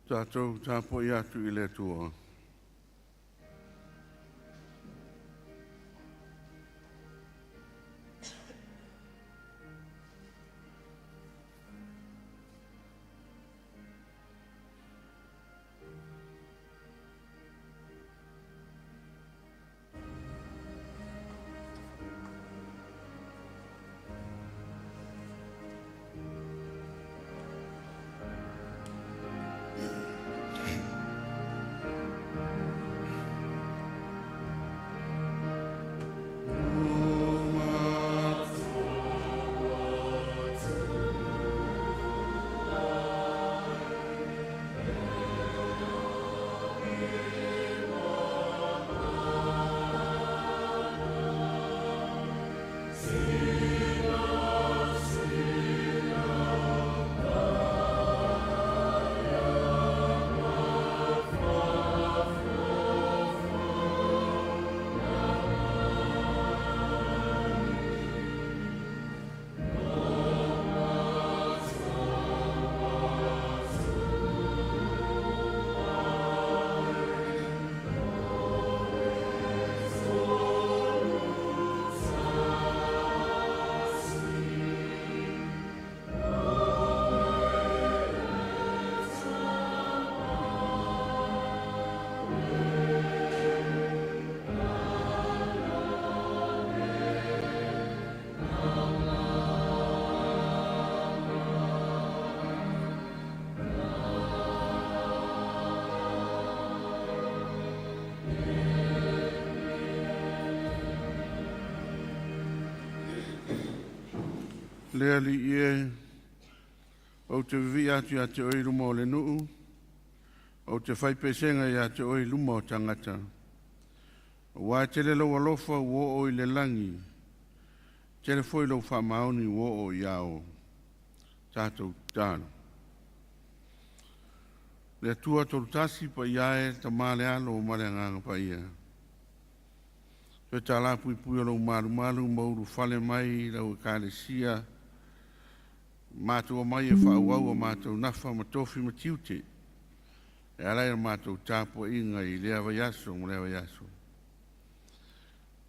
Tatou tapuai atu i le Atua. Le Alii e, ou te vivii atu ia te oe i luma o le nuu, ou te fai pesega ia te oe i luma o tagata. Ua e tele lou alofa ua oo i le lagi, tele foi lou faamaoni ua oo i ao. Tatou tatalo. Le Atua Tolutasi, Paia e, Tama le Alo ma le Agaga Paia. Toe tala puipui o lou malumalu ma ulufale mai lau ekalesia, matou omai e faaauau a matou nafa ma tofi ma tiute, e ala i le matou tapuaiga i lea vaiaso ma lea vaiaso.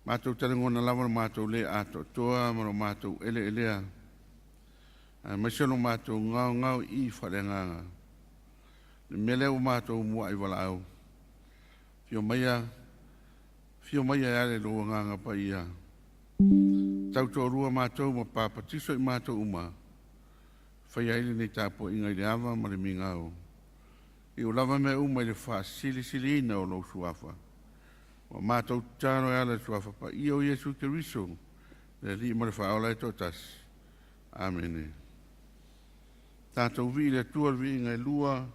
Matou te lagona lava le matou le atoatoa ma lo matou eleelea, aemaise o lo matou gaogaoii faaleagaga. Le mea lea ua matou muai valaau, afio maia, afio maia e ala i lou Agaga Paia, tautoalua matou ma papatiso i matou uma, faia ai lenei tapuaiga i le ava ma le migao. Iu lava mea uma i le faasilisiliina o lou Suafa. Ua matou tatalo e ala i le Suafa Paia o Iesu Keriso, le Alii ma le Faaola e toatasi. Amene. Tatou vii le Atua le viiga e lua,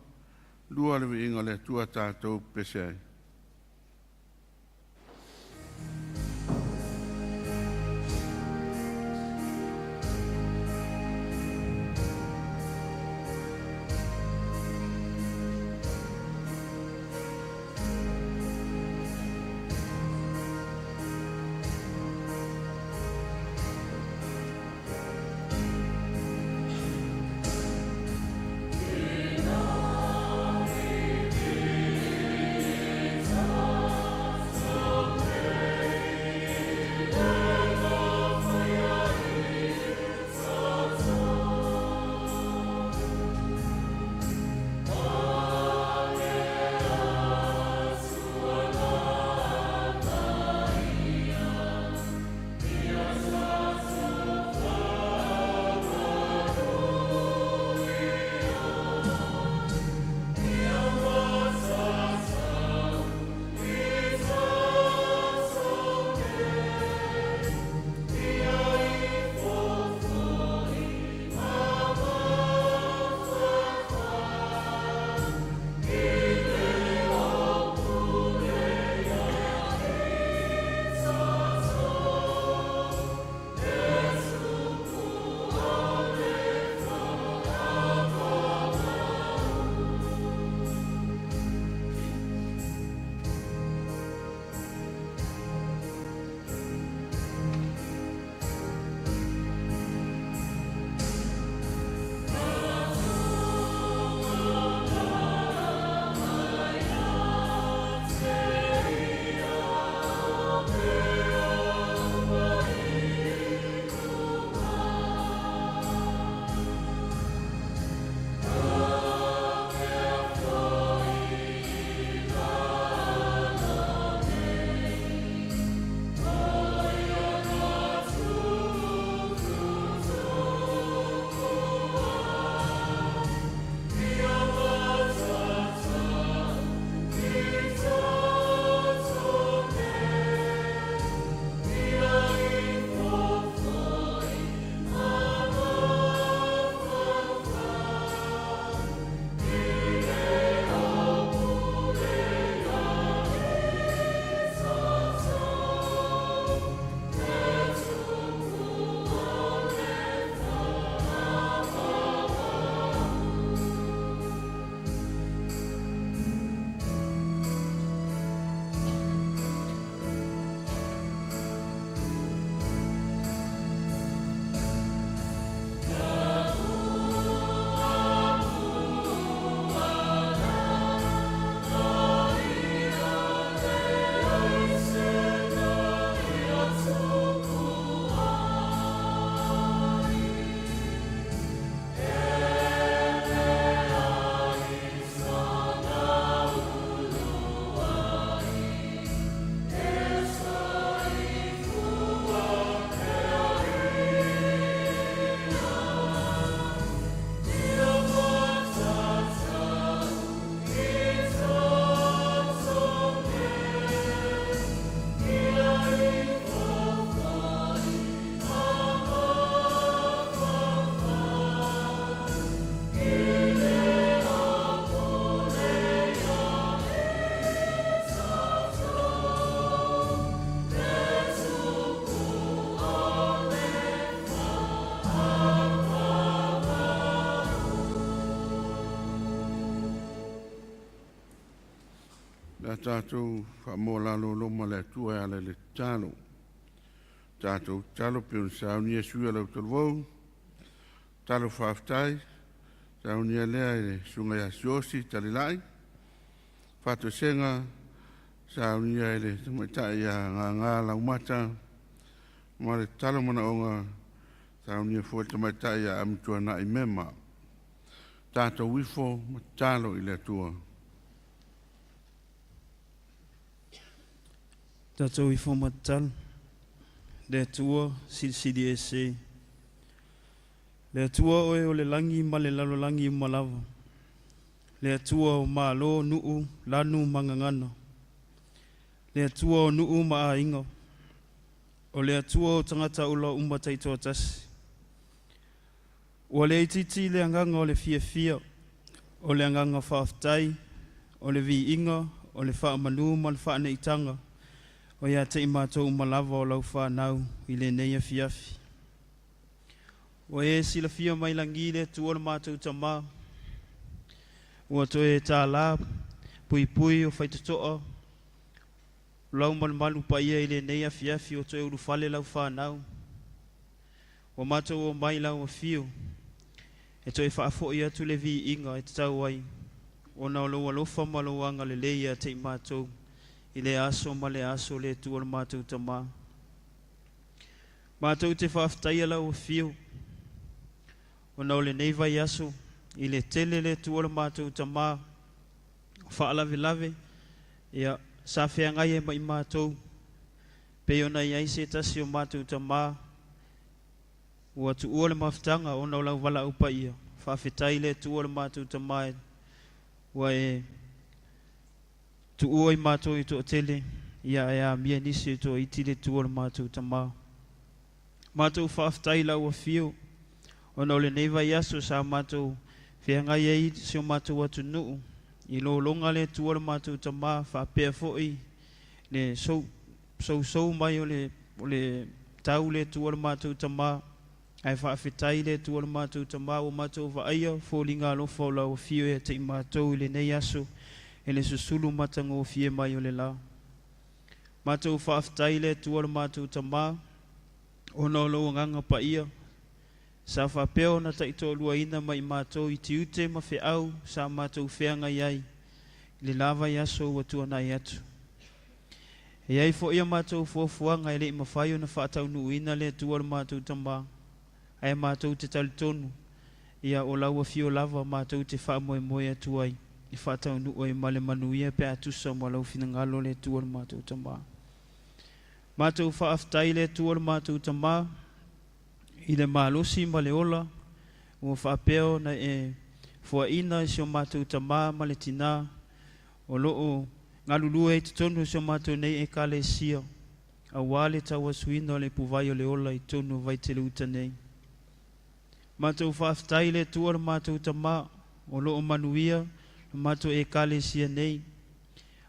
lua le viiga o le Atua tatou pese ai. Le a tatou faamoa loma le Atua e ala i le tatalo. Tatou tatalo pei ona saunia e sui o le autalavou, tatalo faafetai, saunia lea e le Susuga ia Siaosi Talilai, faatoesega saunia e le Tamaitai ia Gaga Laumata, ma le tatalo manaoga saunia foi e le Tamaitai ia Amituanai Mema. Tatou ifo ma tatalo i le Atua. Tatou ifo ma tatalo. Le Atua Silisili Ese, le Atua oe o le lagi ma le lalolagi uma lava, le Atua o malo, nuu, lanu ma gagana, le Atua o nuu ma aiga, o le Atua o tagata ula uma taitoatasi. Ua le itiiti le agaga o le fiafia, o le agaga faafetai, o le viiga, o le faamanu ma le faaneetaga o ia te i matou uma lava o lau fanau i lenei afiafi. Ua e silafia mai lagi le Atua lo matou Tamā, ua toe tālā puipui o faitotoa lau malumalu paia i lenei afiafi o toe ulufale lau fanau. Ua matou omai i lau afio e toe faafoi atu le viiga e tatau ai ona o lou alofa ma lou agalelei ia te i matou i le aso ma le aso le Atua lo matou Tamā. Matou te faafetaia lau afio ona o lenei vaiaso i le tele le Atua lo matou Tamā o faalavelave ia sa feagai ai ma i matou pei ona i ai se tasi o matou tamā ua tuua le mafutaga ona o lau valaau paia. Faafetai le Atua lo matou Tamā ua e tuua i matou i toatele ia ae amia nisi o toaiti le Atua lo matou Tamā. Matou faafetai lau afio ona o lenei vaiaso sa matou feagai ai si o matou atunuu i lologa le Atua lo matou Tamā faapea foi le sousou mai o le tau le Atua lo matou Tamā. Ae faafetai le Atua lo matou Tamā ua matou vaaia foliga alofa o lau afio ia te i matou i lenei aso e le susulu matagofie mai o le la. Matou faafetai le Atua lo matou Tamā ona o lou agaga paia sa faapea ona taitoaluaina mai matou i tiute ma feau sa matou feagai ai i le la vaiaso ua tuanai atu. E i ai foi a matou fuafuaga e le i mafai ona faataunuuina le Atua lo matou Tamā, ae matou te talitonu ia o lau afio lava matou te faamoemoe atu ai e faataunuu ai ma le manuia pe a tusa ma lau finagalo le Atua lo matou Tamā. Matou faafetai le Atua lo matou Tamā i le malosi ma le ola ua faapea ona e fuaina i si o matou tamā ma le tinā o loo galulue ai totonu o si o matou nei ekalesia aua le tauasuina o le ipuvai o le ola i totonu o Vaitele-uta nei. Matou faafetai le Atua lo matou Tamā o loo manuia lo matou ekalesia nei,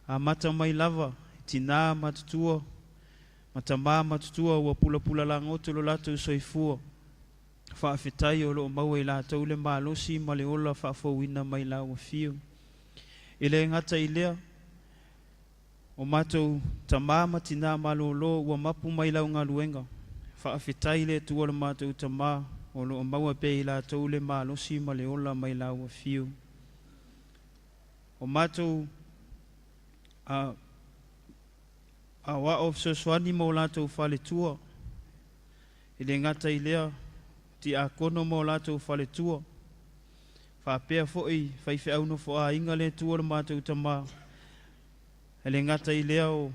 amata mai lava tinā matutua ma tamā matutua ua pulapula lagoto lo latou soifua. Faafetai o loo maua i latou le malosi ma le ola faafouina mai lau afio. E le gata i lea, o matou tamā ma tinā malōlō ua mapu mai lau galuega. Faafetai le Atua lo matou Tamā o loo maua pea i latou le malosi ma le ola mai lau afio. O matou aoao fesoasoani ma o latou faletua, e le gata i lea tiakono ma o latou faletua, faapea foi faifeau nofoaiga le Atua lo matou Tamā, e le gata i lea o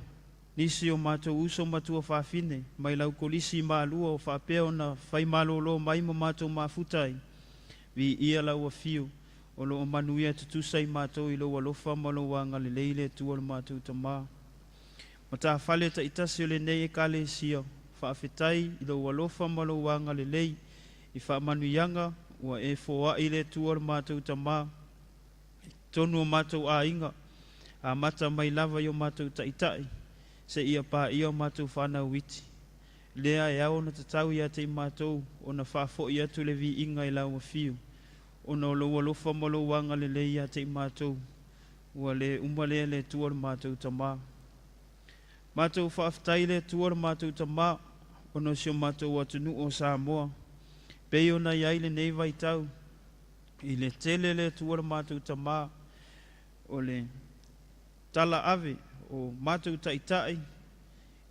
nisi o matou uso matua fafine mai lau kolisi malua o faapea ona fai malōlō mai ma matou mafuta ai. Viia lau afio o loo manuia tutusa i matou i lou alofa ma lou agalelei le Atua lo matou Tamā. Matafale taitasi o lenei ekalesia, faafetai i lou alofa ma lou agalelei i faamanuiaga ua e foai le Atua lo matou Tamā i totonu o matou aiga, amata mai lava i o matou taitai seia paia o matou fanau iti. Lea e ao ona tatau ia te i matou ona faafoi atu le viiga i lau afio ona o lou alofa ma lou agalelei ia te i matou. Ua le uma lea le Atua lo matou Tamā. Matou faafetai i le Atua lo matou Tamā, ona o si o matou atunuu o Samoa, pei ona i ai lenei vaitau, i le tele le Atua lo matou Tamā, o le tala ave o matou taitai,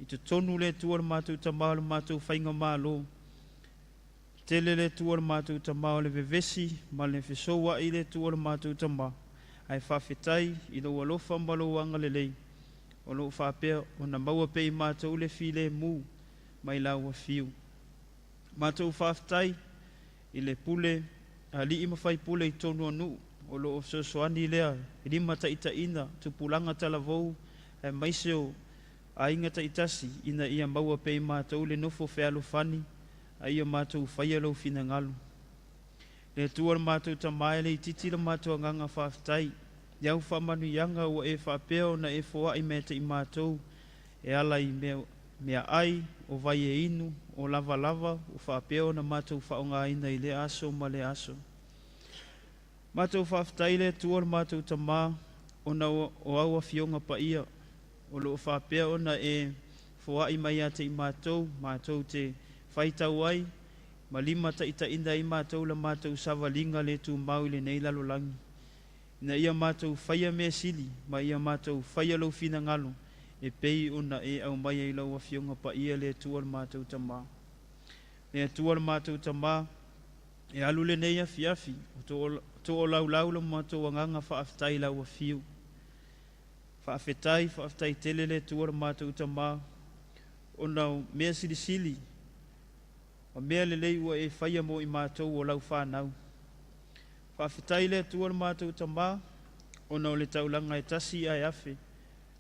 i totonu le Atua lo matou Tamā o le matou faigamalo, tele le Atua lo matou Tamā o le vevesi ma le fesoua'i le Atua lo matou Tamā, ae faafetai i lou alofa ma lou agalelei, o loo faapea ona maua pea i matou le filemu mai lau afio. Matou faafetai i le pule alii ma faipule i totonu o nuu o loo fesoasoani lea e limataitaiina tupulaga talavou aemaise o aiga taitasi ina ia maua pea i matou le nofo fealofani a ia matou faia lou finagalo. Le Atua le matou Tamā, e le itiiti le matou agaga faafetai i au faamanuiaga ua e faapea ona e foai mai te i matou e ala i mea ai, o vai e inu, o lavalava ua faapea ona matou faaaogaina i lea aso ma lea aso. Matou faafetai le Atua le matou Tamā ona o au afioga paia o loo faapea ona e foai mai ia te i matou, matou te faitau ai ma limataitaiina ai matou la matou savaliga le tumau i lenei lalolagi, ina ia matou faia mea sili ma ia matou faia lou finagalo e pei ona e aumaia i lau afioga paia le Atua le matou Tamā. Le Atua le matou Tamā, e alu lenei afiafi o toolaulau lo matou agaga faafetai i lau afio. Faafetai, faafetai tele le Atua le matou Tamā, ona o mea silisili ma mea lelei ua e faia mo i matou o lau fanau. Faafetai le Atua le matou Tamā, ona o le taulaga e tasi ae afe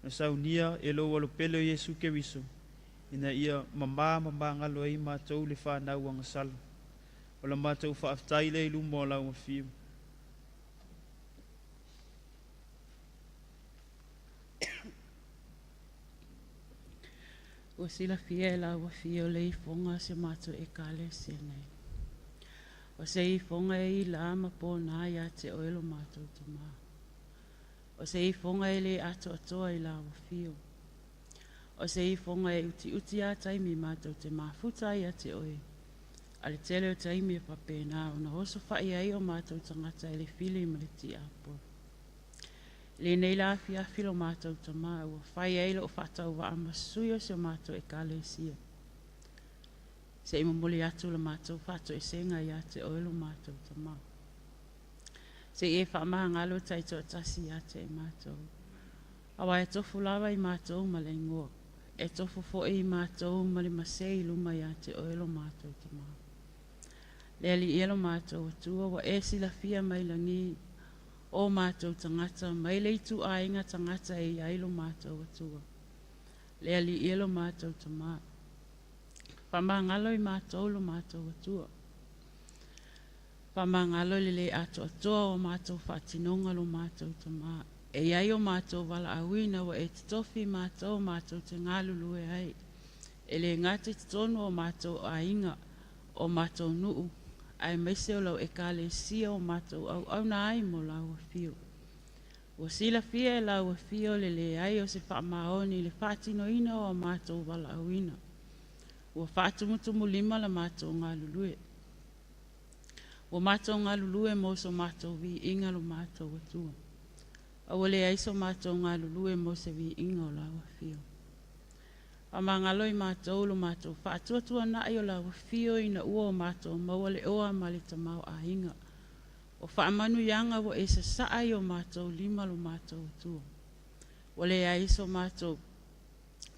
na saunia e lou alopele o Iesu Keriso, ina ia mamā ma magalo ai matou le fanau agasala. O la matou faafetai lea i luma o lau afio. Ua silafia e lau afio le ifoga o si o matou Ekalesia nei. O se ifoga e ila ma pona ia te oe lo matou Tamā. O se ifoga e le atoatoa i lau afio. O se ifoga e utiuti a taimi matou te mafuta ai ia te oe. A le tele o taimi e faapena ona osofai ai o matou tagata e le fili ma le tiapolo. Lenei la afiafi lo matou Tamā ua fai ai lou faatauvaa ma sui o si o matou Ekalesia. Se i momoli atu le matou faatoesega ia te oe lo matou Tamā. Se i e faamagalo taitoatasi ia te i matou. Aua e tofu lava i matou ma le igoa. E tofu foi i matou ma le masei i luma ia te oe lo matou Tamā. Le Alii e lo matou Atua ua e silafia mai lagi o matou tagata mai le ituaiga tagata e i ai lo matou Atua. Le Alii e lo matou Tamā. Faamagalo i matou lo matou Atua. Faamagalo i le le atoatoa o matou faatinoga lo matou Tamā. E i ai o matou valaauina ua e totofi i matou matou te galulue ai. E le gata i totonu o matou aiga, o matou nuu, aemaise o lau Ekalesia o matou auauna ai mo lau afio. Ua silafia e lau afio le leai o se faamaoni i le faatinoina o a matou valaauina. Ua faatumutumulima la matou galulue. Ua matou galulue mo so matou viiga lo matou Atua. A ua leai so matou galulue mo se viiga o lau afio. Faamagalo i matou lo matou faatuatuanai o lau afio ina ua o matou maua le oa ma le tamaoaiga. O faamanuiaga ua e sasaa i o matou lima lo matou Atua. Ua leai so matou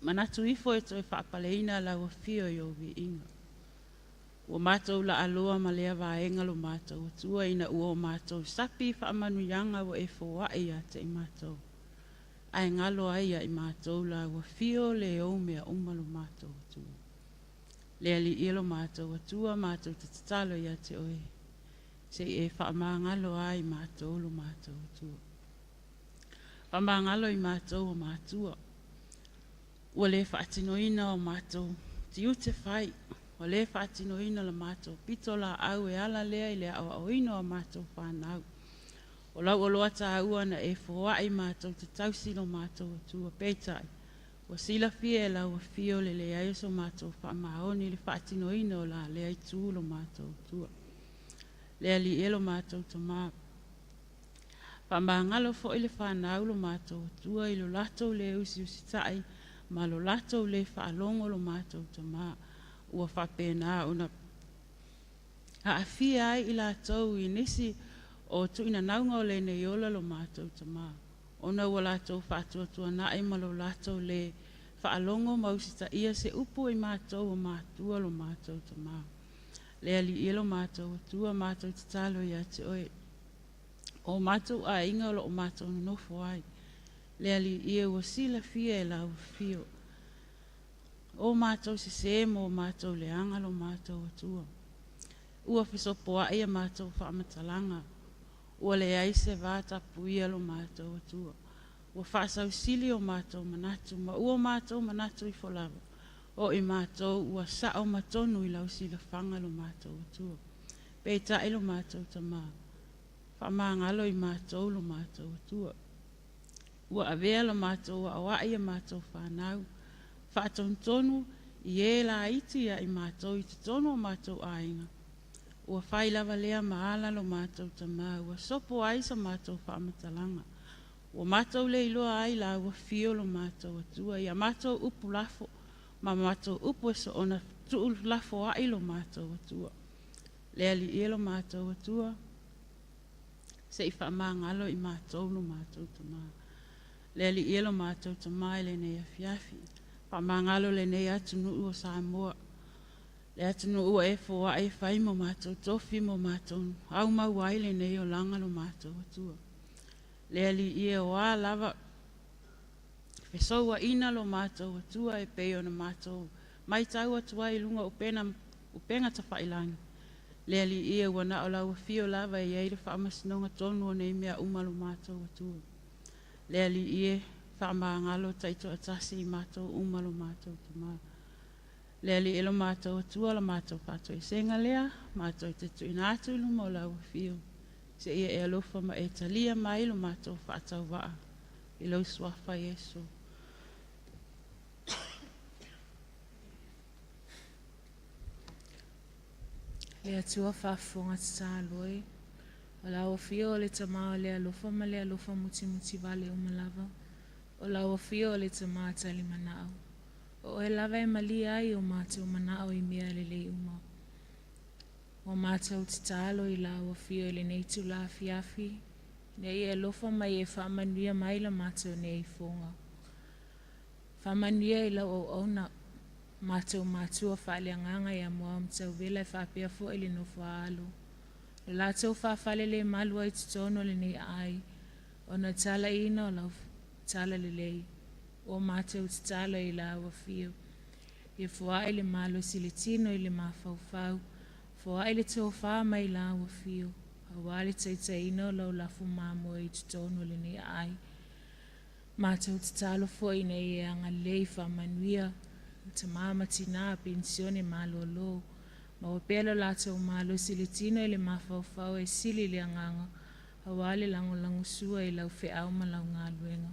manatu ifo e toe faapaleina lau afio i ou viiga. Ua matou laaloa ma lea vaega lo matou Atua ina ua o matou sapi i faamanuiaga ua e foai ia te i matou. Ae galo ai ia i matou lau afio le ou mea uma lo matou Atua. Le Alii e lo matou Atua matou te tatalo ia te oe. Se i e faamagalo ai matou lo matou Atua. Faamagalo i matou o matua. Ua le faatinoina o matou tiute fai. Ua le faatinoina la matou pito laau e ala lea i le aoaoina o matou fanau. O lau oloa tāua na e foai mātou te tausi lo mātou Atua peitai. Ua silafia e lau afio le leai o so mātou whaamaoni le whaatinoina o la lea i tū lo mātou Atua. Le ali e lo mātou tamā. Whaamangalo fo i le whanau lo mātou Atua i lo latou le usi usi tai ma lo latou le whaalongo lo mātou tamā. Ua whapena ona haafia ai i latou i nisi o tuina naunga o le nei ola lo mātou tamā. Ona ua latou whaatuatua nae ma lo latou le whaalongo mausita ia se upu i mātou o mātua lo mātou tamā. Le ali i lo mātou atua mātou tatalo ia te oe. O mātou a inga o lo o mātou nofo ai. Le ali i ua sila fia e lau fio. O mātou se se mo mātou le anga lo mātou atua. Ua fisopo ai a mātou whaamatalaga. Ua le ai se vata puia lo mātou atua. Ua whaasausili o mātou manatu, ma ua mātou manatu i folava. O i mātou ua sao matonu i lau silafanga lo mātou atua. Peitai lo mātou tamā. Whaamangalo i mātou lo mātou atua. Ua avea lo mātou a oai a mātou whanau. Whaatontonu i e la iti ia i mātou i te tono o mātou ainga. Ua whai lava lea maala lo mātou tamā. Ua sopo ai sa mātou whaamatalanga. Ua mātou le iloa ai la ua fio lo mātou atua. Ia mātou upu lafo, ma mātou upu e so ona tuu lafo ai lo mātou atua. Le ali ia lo mātou atua. Se i whaamangalo i mātou lo mātou tamā. Le ali ia lo mātou tamā i le nei afiafi. Whaamangalo le nei atu nuu o Samoa. Le atu nuu ua e fōa e whai mo mātou tofi mo mātou. Au mau ai le nei o langa lo mātou atua. Le ali ia o a lava. Fesoua ina lo mātou atua e pei ona mātou. Mai tau atua i lunga upenga tawhailangi. Le ali ia ua na o lau fio lava i eira whaamasinoga tonu o nei mea uma lo mātou atua. Le ali ia whaamangalo taito atasi i mātou uma lo mātou tamā. Le ali e lo mātou atua la mātou whātou i senga lea, mātou te tuina atu i luma o lau fio. Se ia e alofa ma e talia mai lo mātou whaatau waa. I lau suafa Iesu. Le atua faafofoga tatalo e. O lau afio o le tamā o le alofa ma le alofa mutimuti vale uma lava. O lau afio o le tamā tali manao. O oe lava e malia ai o mātou manao i mea lelei uma. Ua mātou tatalo i lau afio i lenei tula afiafi. Nei e alofa mai e faamanuia mai la mātou nei ifoga. Faamanuia i lau auauna mātou matua faaleagaga ia moa ma tauvela e faapea foʻi le nofo a alo. Le latou faafalele malu ai totonu o lenei aai, ona talaʻiina o lau tala lelei. Ua mātou tatalo i lau afio. Ia foaʻi le malosi le tino i le mafaufau, foaʻi le tofā mai lau afio. Auā le taitaiina o lau lafu mamoe i totonu o lenei aai. Mātou tatalo foʻi ina ia agalelei faamanuia tamā ma tinā penisione malōlō. Ma ua pea lo latou malosi le tino i le mafaufau e sili le agaga, auā le lagolagosua i lau feau ma lau galuega.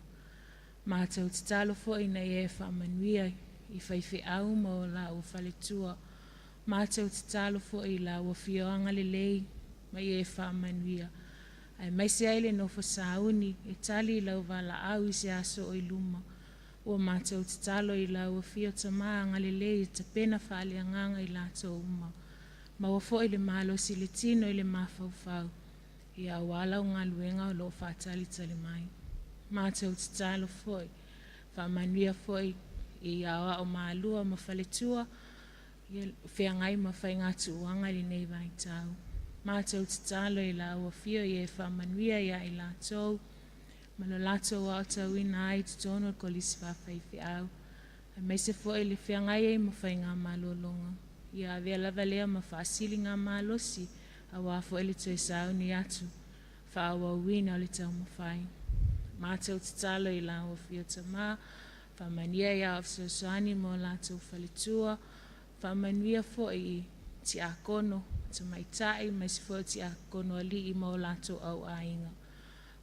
Mātou tatalo foʻi ina ia e faamanuia i faifeau ma o laua faletua. Mātou tatalo foʻi i lau afio agalelei ma ia e faamanuia. Ae maise ai le nofo sauni e tali i lau valaau i se aso o i luma. Ua mātou tatalo i lau afio tamā agalelei e tapena faaleagaga i latou uma. Ma ua foʻi le malosi le tino i le mafaufau. Ia auā lau galuega o loo faatalitali mai. Mātou tatalo foʻi, faamanuia foʻi i aoao malua ma faletua, ia feagai ma faigatuuaga i lenei vaitau. Mātou tatalo i lau afio ia e faamanuia ia i latou, ma lo latou aotauina ai totonu o le kolisi faafaifeau. Aemaise foʻi le feagai ai ma faiga malologa. Ia avea lava lea ma faasiliga malosi, auā foʻi le toe sauni atu, faaauauina o le taumafai. Mātou tatalo i lau afio tamā, faamanuia ia o fesoasoani mo latou faletua, faamanuia foʻi i tiakono tamaitai, maise foʻi tiakono alii ma o latou auaiga.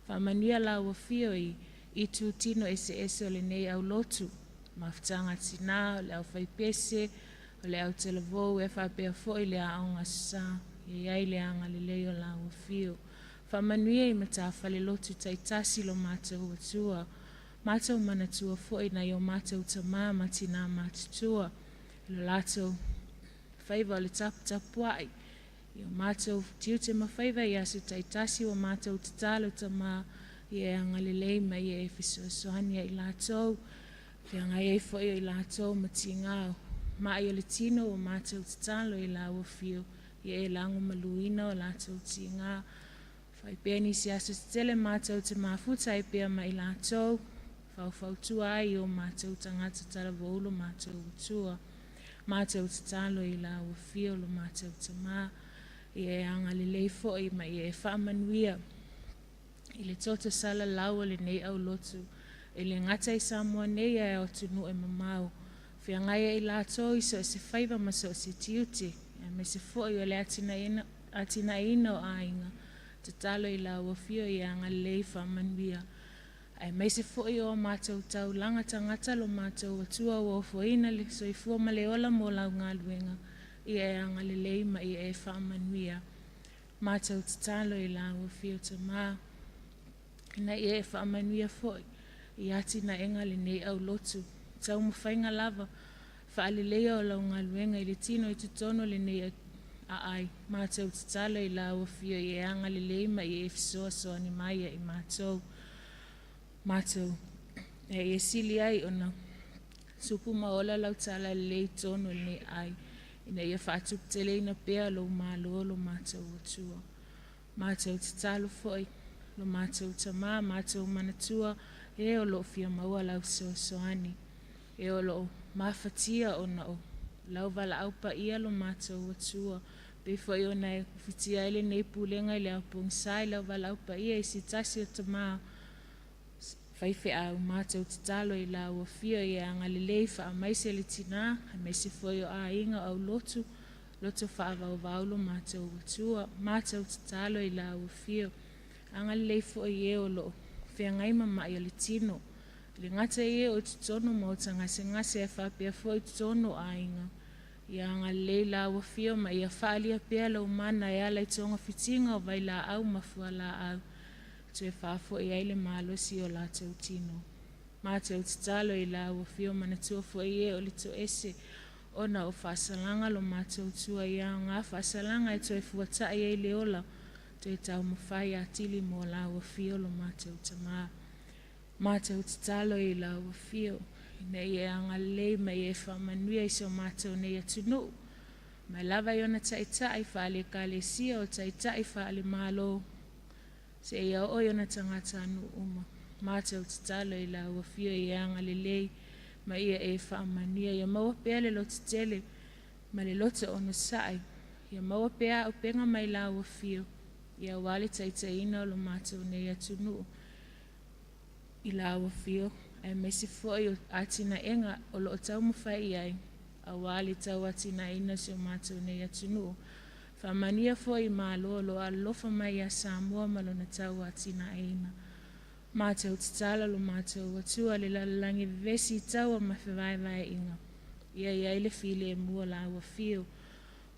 Faamanuia lau afio i itutino eseese o lenei aulotu, mafutaga a tinā, o le aufaipese, o le autalavou e faapea foi le aoga aso sa, ia i ai le agalelei o lau afio. Faamanuia i matafale lotu taitasi lo matou Atua, matou manatua foi nai o matou tamā ma tinā matutua, lo latou faiva o le taputapuai, i o matou tiute ma faiva i aso taitasi ua matou tatalo tamā, ia e agalelei ma ia e fesoasoani ia i latou, feagai ai foi o i latou ma tigā o ma'i o le tino ua matou tatalo i lau afio, ia e lagomaluina o latou tigā. Fai pea nisi aso tetele matou te mafuta ai pea ma i latou, faufautua ai i o matou tagata talavou lo matou Atua. Matou tatalo i lau afio lo matou tamā, ia e agalelei foi ma ia e faamanuia i le toto salalau o lenei aulotu, e le gata i Samoa nei ae o atunuu e mamao, feagai ai latou i so o se faiva ma so o se tiute, aemaise foi o le atinaeina o aiga, tatalo i lau afio ia agalelei faamanuia, aemaise foi o matou taulaga tagata lo matou Atua ua ofoina le soifua ma le ola mo lau galuega, ia e agalelei ma ia e faamanuia. Matou tatalo i lau afio tamā, ina ia e faamanuia foi i atinaega lenei aulotu, taumafaiga lava, faaleleia o lau galuega i le tino i totonu o lenei aai, matou tatalo i lau afio ia e agalelei ma ia e fesoasoani mai ia i matou. Matou e ia sili ai ona tupu ma ola lau talalelei i totonu o lenei ai, ina ia faatuputeleina pea lou malo lo matou Atua. Matou tatalo foi lo matou tamā, matou manatua e o loo fia maua lau fesoasoani, e o loo mafatia ona o lau valaau paia lo matou Atua, pei foi ona e fitia ai lenei pulega i le ao pogisa i lau valaau paia i se tasi o tamā faifeau, matou tatalo i lau afio ia agalelei faamaise le tinā, aemaise foi o aiga o aulotu, loto faavauvau lo matou Atua, matou tatalo i lau afio, agalelei foi e o loo feagai ma mai o le tino, le gata i e o totonu ma o tagasegase e faapea foi totonu o aiga, ia agalelei lau afio ma ia faaalia pea lau mana e ala i togafitiga o vailaau ma fualaau, toe faafoi ai le malosi o latou tino. Matou tatalo i lau afio manatua foi e o le toese ona o faasalaga lo matou tua ia ngā faasalaga e toe fuata'i ai le ola, toe taumafai atili mo lau afio lo matou tamā. Matou tatalo i lau afio, ina ia agalelei ma ia e faamanuia i so matou nei atunuu, mai lava i ona taitai faale-ekalesia o taitai faale-malo, seia oo i ona tagatanuu uma. Matou tatalo i lau afio ia agalelei ma ia e faamanuia, ia maua pea le lototele ma le loto onosai, ia maua pea auupega mai lau afio, ia aua le taitaiina o lo matou nei atunuu i lau afio, aemaise foi o atinaega o loo taumafai i ai, aua le tauatinaeina o si o matou nei atunuu. Faamanuia foi i malo o lo o alolofa mai ia Samoa ma lona tauatinaeina. Matou tatalo lo matou Atua le lalolagi vevesi i taua ma fevaevaeaiga, ia i ai le filemu o lau afio.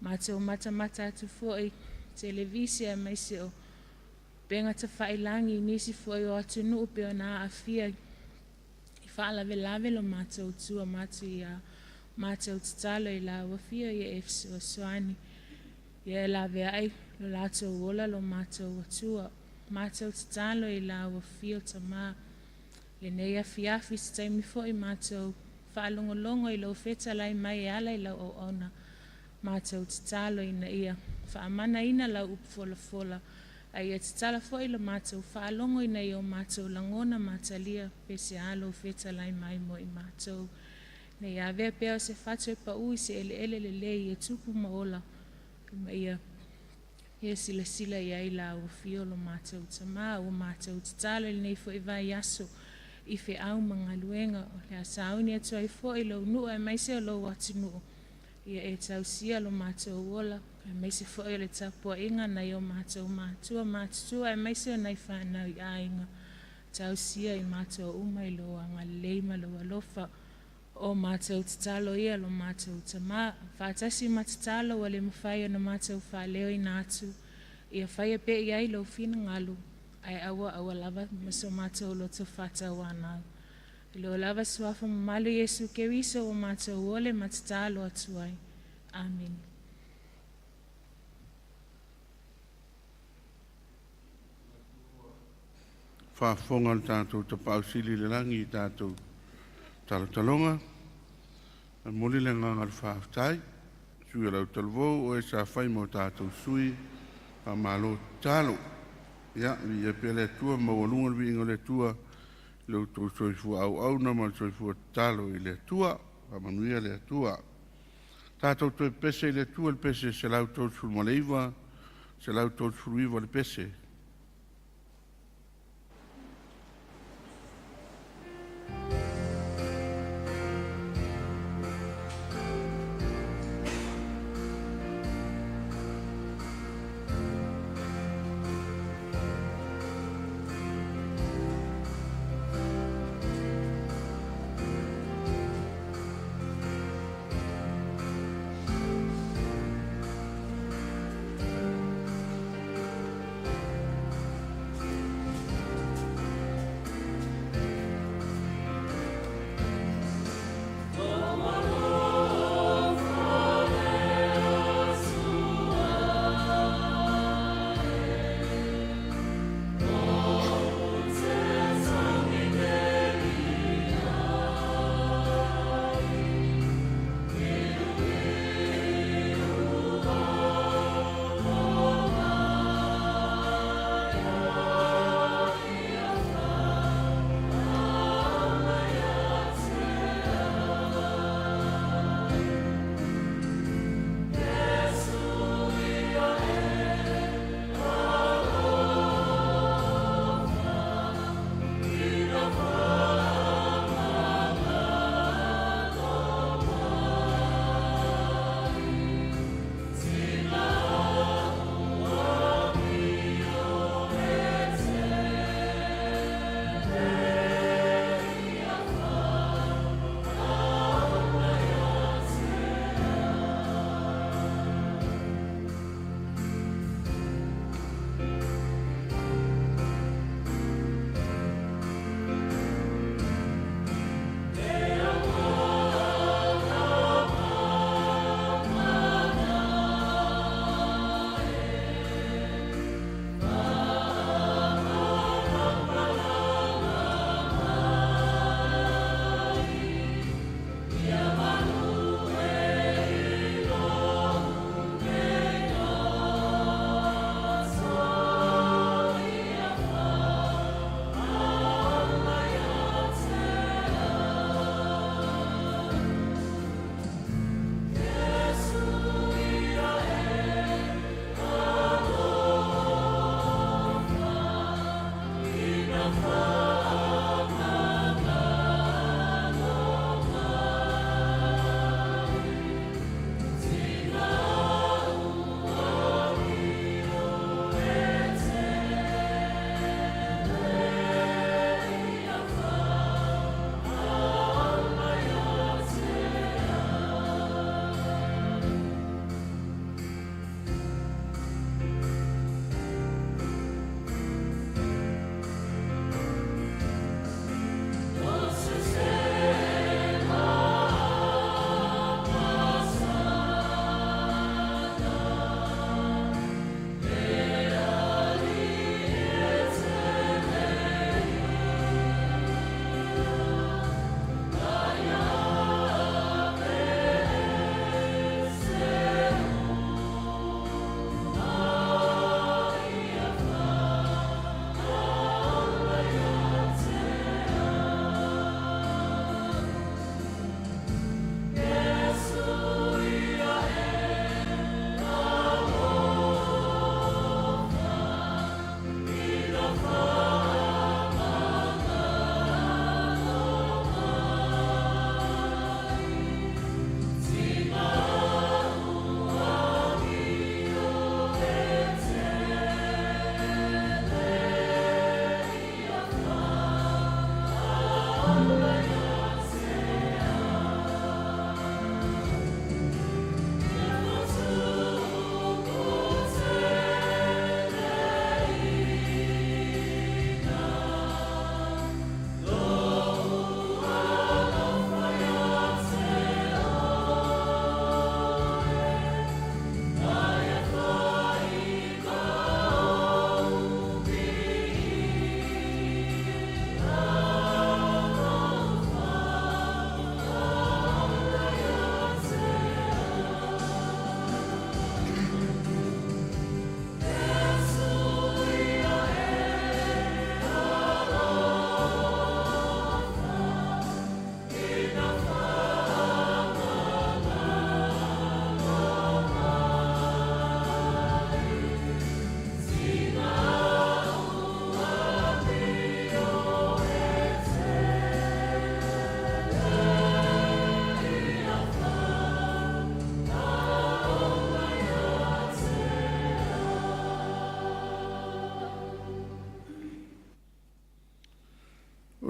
Matou matamata atu foi televise aemaise o upega tafailagi i nisi foi o atunuu pei ona aafia i faalavelave lo matou Atua matu ia matou tatalo i lau afio ia e fesoasoani, ia e laveai lo latou ola lo matou Atua. Matou tatalo i lau afio tamā, lenei afiafi se taimi foi matou faalogologo i lou fetalai mai e ala i lau auauna, matou tatalo ina ia faamanaina lau upu folafola, a ia tatala foi le matou faalogo ina ia o matou lagona matalia pe se a lou fetalai mai mo i matou. Ina ia avea pea o se fatu e pau i se eleele lelei e tupu ma ola, ma ia ia silasila i ai lau afio lo matou tamā, ua matou tatalo i lenei foi vaiaso i feau ma galuega, o le a sauni atu ai foi lou nuu aemaise o lou atunuu. Ia e tausia lo matou ola, aemaise foi o le tapuaiga nai o matou matua matutua, aemaise o nai fanau i aiga. Tausia i matou uma i lou agalelei ma lou alofa. O matou tatalo ia lo matou Tamā, faatasi ma tatalo ua le mafai ona matou faaleoina atu, ia faia pea i ai lou finagalo, ae aua aua lava ma so matou loto faatauanau. I lo lava suafa mamalu Iesu Keriso ua matou ole ma tatalo atu ai. Amene. Faafofoga le tatou Tapaau Sili i le lagi i tatou talotaloga. E momoli le agaga o le faafetai, sui o lau talavou o e sa fai ma o tatou sui, faamalo tatalo. Ia, viia pea le Atua, maualuga le viiga o le Atua i lo outou soifua auauna ma le soifua tatalo i le Atua. Faamanuia le Atua. Tatou toe pepese i le Atua i le pese 139, 139 le pese.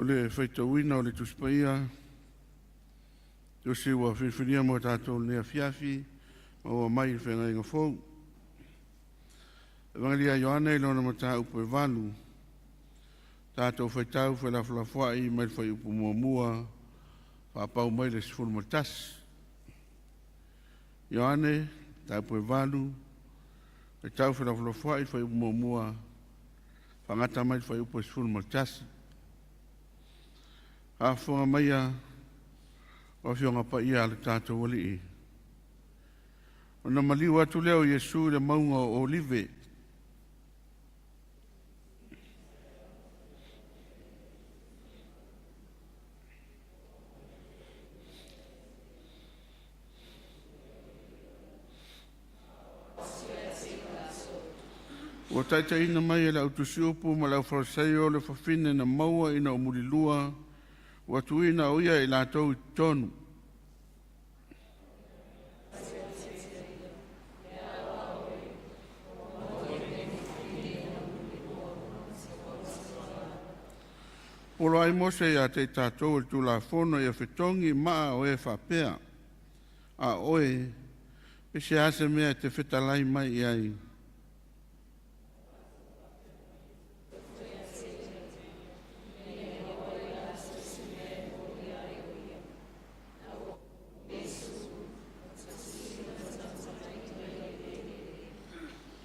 le faitauina o le Tusi Paia, tusi ua filifilia mo tatou i lenei afiafi, maua mai i le Feagaiga Fou. Evagelia a Ioane i lona mataupu e 8, tatou faitau felafolafoai mai le fuaiupu muamua faapau mai le 11. Ioane, mataupu e 8, faitau felafolafoai fuaiupu muamua faagata mai le fuaiupu e 11. Faafofoga maia o Afioga Paia a le tatou Alii. Ona maliu atu lea o Iesu i le mauga o Olive. Ua taitaiina mai e le au tusiupu ma le aufalesaio le fafine na maua ina ua mulilua, ua tuuina o ia i latou i totonu. Poloai ai Mose ia te i tatou e le Tulafono ia fetogi maa o e faapea. A oe, pe se a se mea e te fetalai mai i ai.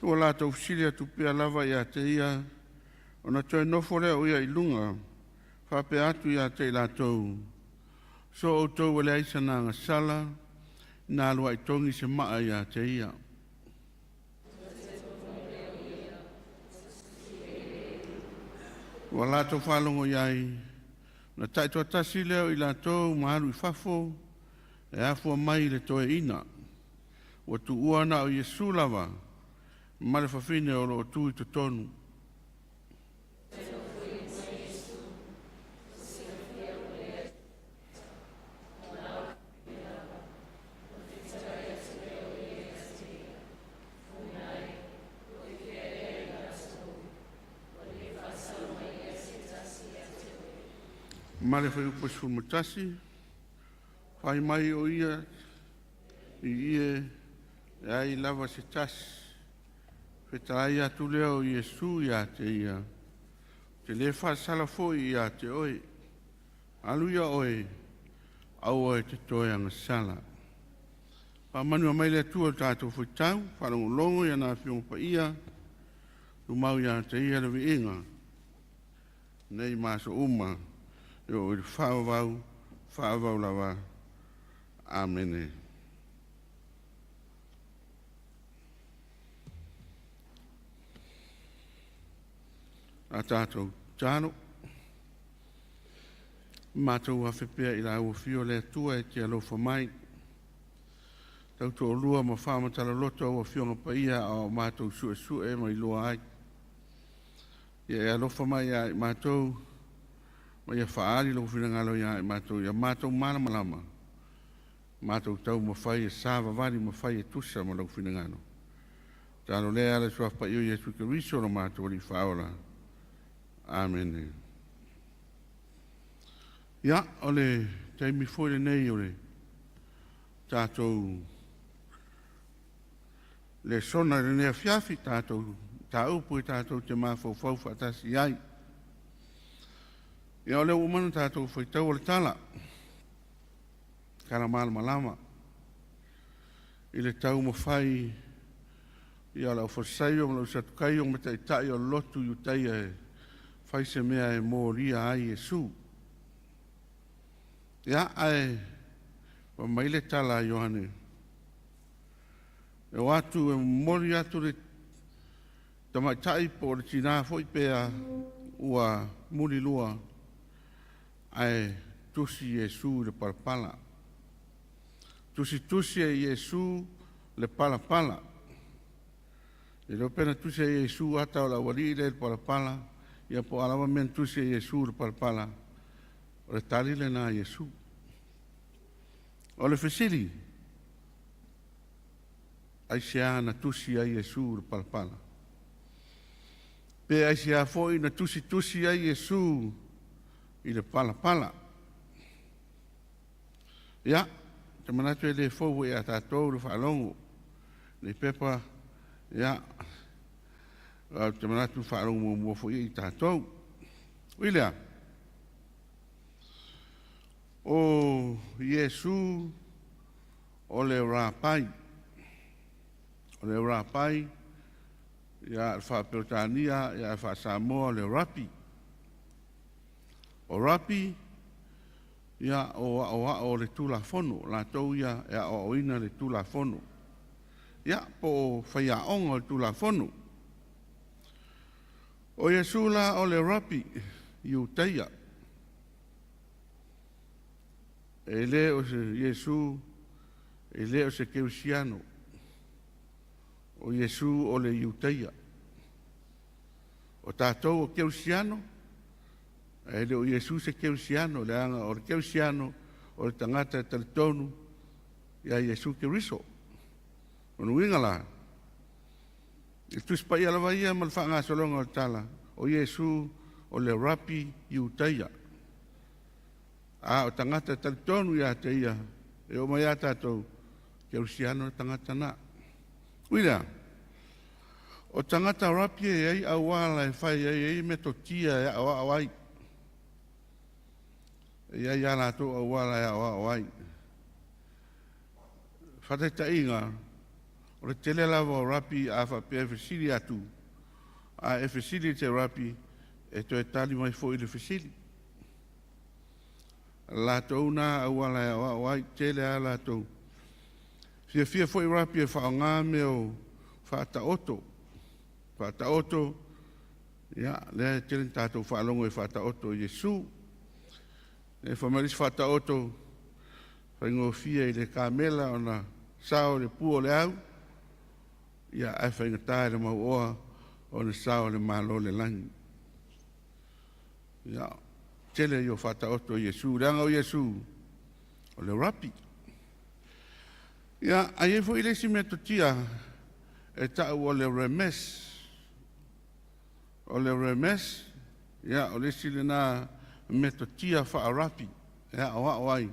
Ua latou fesili atu pea lava ia te ia, ona toe nofo lea o ia i luga, faapea atu ia te i latou, so outou e leai sana agasala, na alu ai togi se maa ia te ia. Ua latou faalogo i ai, na taitoatasi lea o i latou ma alu i fafo, e afua mai i le toeaina. Ua tuua na o Iesu lava, ma le fafine o lo o tu i totonu. Ma le fuaiupu 11, fai mai o ia i ie e ai lava se tasi. Fetalai atu lea o Iesu ia te ia, te le faasala foi ia te oe. Alu ia oe, aua e te toe agasala. Faamanu mai le Atua i le tatou fuaitau, faalogologo i ana Afioga Paia, tumau ia te ia le viiga, nei ma aso uma, e oo i le faavavau, faavavau lava. Amene. A tatou tatalo, matou afe pea i lau afio le Atua e te alofa mai. Tautoalua ma faamatalaloto au Afioga Paia a o matou suesue ma iloa ai. Ia e alofa mai ia i matou, ma ia faaali lou finagalo ia i matou, ia matou malamalama, matou taumafai e savavali ma fai e tusa ma lou finagalo. Talo lea ala suafa paia o Iesu Keriso lo matou Alii Faaola. Amene. Ia, o le taimi foi lenei o le tatou lesona i lenei afiafi, tatou mataupu i tatou te mafaufau faatasi ai. Ia, o lea ua uma ona tatou faitau o le tala, tala malamalama, i le taumafai ia o le aufalesaio ma le ausatukaio ma taitai o le lotu Iutaia e fai se mea e molia ai Iesu. Ia, ae fai mai le tala a Ioane, e o atu e momoli atu le tamaitai po o le tinā foi pea ua mulilua, ae tusi Iesu i le palapala. Tusitusi e Iesu le palapala. E le o pe na tusi e Iesu ata o le aualii lea i le palapala, ia po o a lava mea na tusi e Iesu i le palapala, o le tali lena a Iesu. O le fesili, aisea na tusi ai Iesu i le palapala? Pe aisea foi na tusitusi ai Iesu i le palapala. Ia, te manatu e le fou ia tātou le faalogo le pepa, ia, te manatu faalogo muamua foi i tātou. Ui lea, o Iesu o le rapai. O le rapai, ia le faaperetania, ia le faasamoa o le rapi. O rapi, ia o aoao o le Tulafono, latou ia e aoaoina le Tulafono. Ia, po o faiaoga o le Tulafono. O Iesu la o le rapi, Iutaia. E le o se Iesu, e le o se Kerisiano. O Iesu o le Iutaia. O tātou o Kerisiano, e le o Iesu se Kerisiano, leaga o le Kerisiano o le tagata e talitonu ia Iesu Keriso. O le uiga la, i le Tusi Paia lava ia ma le faagasologa o le tala, o Iesu o le rapi Iutaia. A o tagata e talitonu ia te ia, e oo mai ia tātou, Kerisiano le tagata na. Ui lea, o tagata rapi e ai auala e fai ai ai metotia e aoao ai. E i ai a latou auala e aoao ai. Faataitaiga, o le tele lava o rapi a faapea e fesili atu, a e fesili i te rapi, e toe tali mai foi le fesili. Latou na auala e aoao ai, tele a latou. Fiafia foi rapi e faaaoga mea o faataoto. Faataoto, ia, lea e tele na tātou faalogo e faataoto i Iesu. E fai mai le isi faataoto, faigofie i le kamela ona sao i le pua o le au, ia, ae faigata i le mauoa ona sao i le Malo o le lagi. Ia, tele ia o faataoto i Iesu, leaga o Iesu o le rapi. Ia, ae i ai foi le isi metotia e tau o le remes. O le remes, ia, o le isi lena metotia faarapi e aoao ai.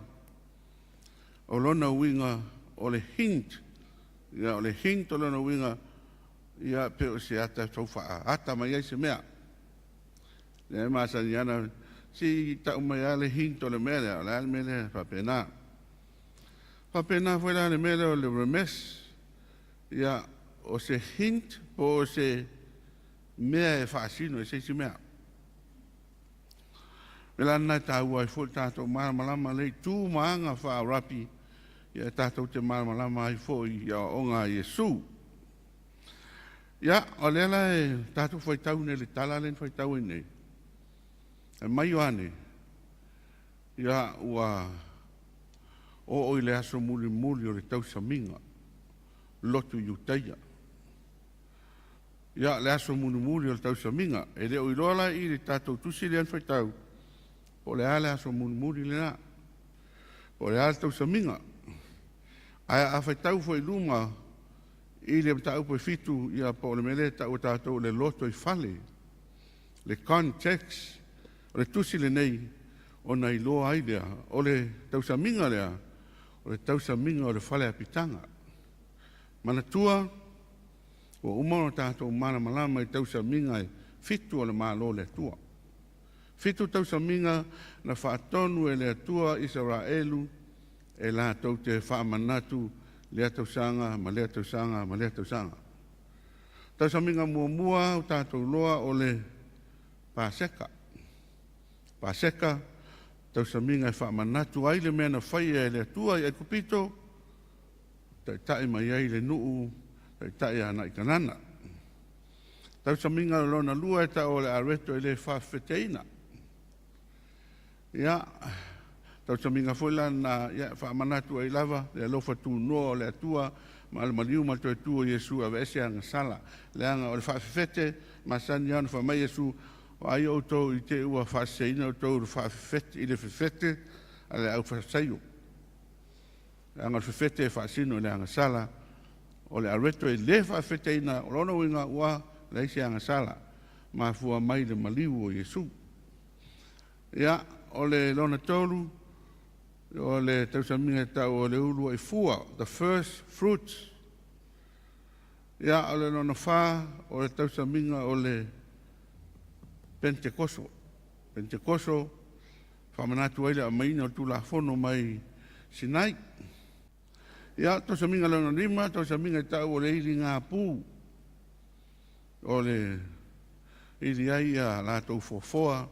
O lona uiga o le hint. Ia, o le hint o lona uiga, ia, pe o se ata tau faaata mai ai se mea. Lea e masani ana, si tau mai a le hint o le mea lea, o le a le mea lea faapena. Faapena foi la le mea lea o le remes. Ia, o se hint po o se mea e faasino e se isi mea. Me la nai tāua ai foi tātou malamalama le tu ma aga faarapi, ia tātou te malamalama ai foi i aoaoga a Iesu. Ia, o lea la e tātou faitau nei le tala lea na faitau ai nei. E mai Ioane, ia ua oo i le aso mulimuli o le tausamiga, lotu Iutaia. Ia, le aso mulimuli o le tausamiga, e le o iloa la i le tātou tusi lea na faitau, po o le a le aso mulimuli lena, po o le a le tausamiga. Ae a faitau foi i luma i le mataupu e 7, ia po o le mea lea e tau e tātou le loto i fale, le context o le tusi lenei, ona iloa ai lea, o le tausamiga lea, o le tausamiga o le fale apitaga. Manatua, ua uma ona tātou malamalama i tausamiga e 7 o le Malo o le Atua. 7 tausamiga na faatonu e le Atua Isaraelu e latou te faamanatu lea tausaga ma lea tausaga ma lea tausaga. Tausamiga muamua o tātou loa o le Paseka. Paseka, tausamiga e faamanatu ai le mea na faia e le Atua i Aikupito, taitai mai ai le nuu, taitai ana i Kanana. Tausamiga lona lua e tau o le areto e le faafefeteina. Ia, tausamiga foi la na ia faamanatu ai lava le alofa tunoa o le Atua ma le maliu ma le toe tu o Iesu aveese agasala. Leaga o le faafefete, masani ona fai mai Iesu, o ai outou i te ua faaseseina outou le faafefete, i le fefete a le aufasaio. Leaga o le fefete e faasino i le agasala, o le areto e le faafefeteina, o lona uiga ua leai se agasala, mafua mai le maliu o Iesu. Ia, o le lona tolu, o le tausamiga e tau o le uluai fua, the first fruits. Ia, o le lona fa, o le tausamiga o le Pentekoso. Pentekoso, faamanatu ai le aumaiga o le Tulafono mai Sinai. Ia, tausamiga lona lima, tausamiga e tau o le iligapu, o le ili ai ia latou foafoa,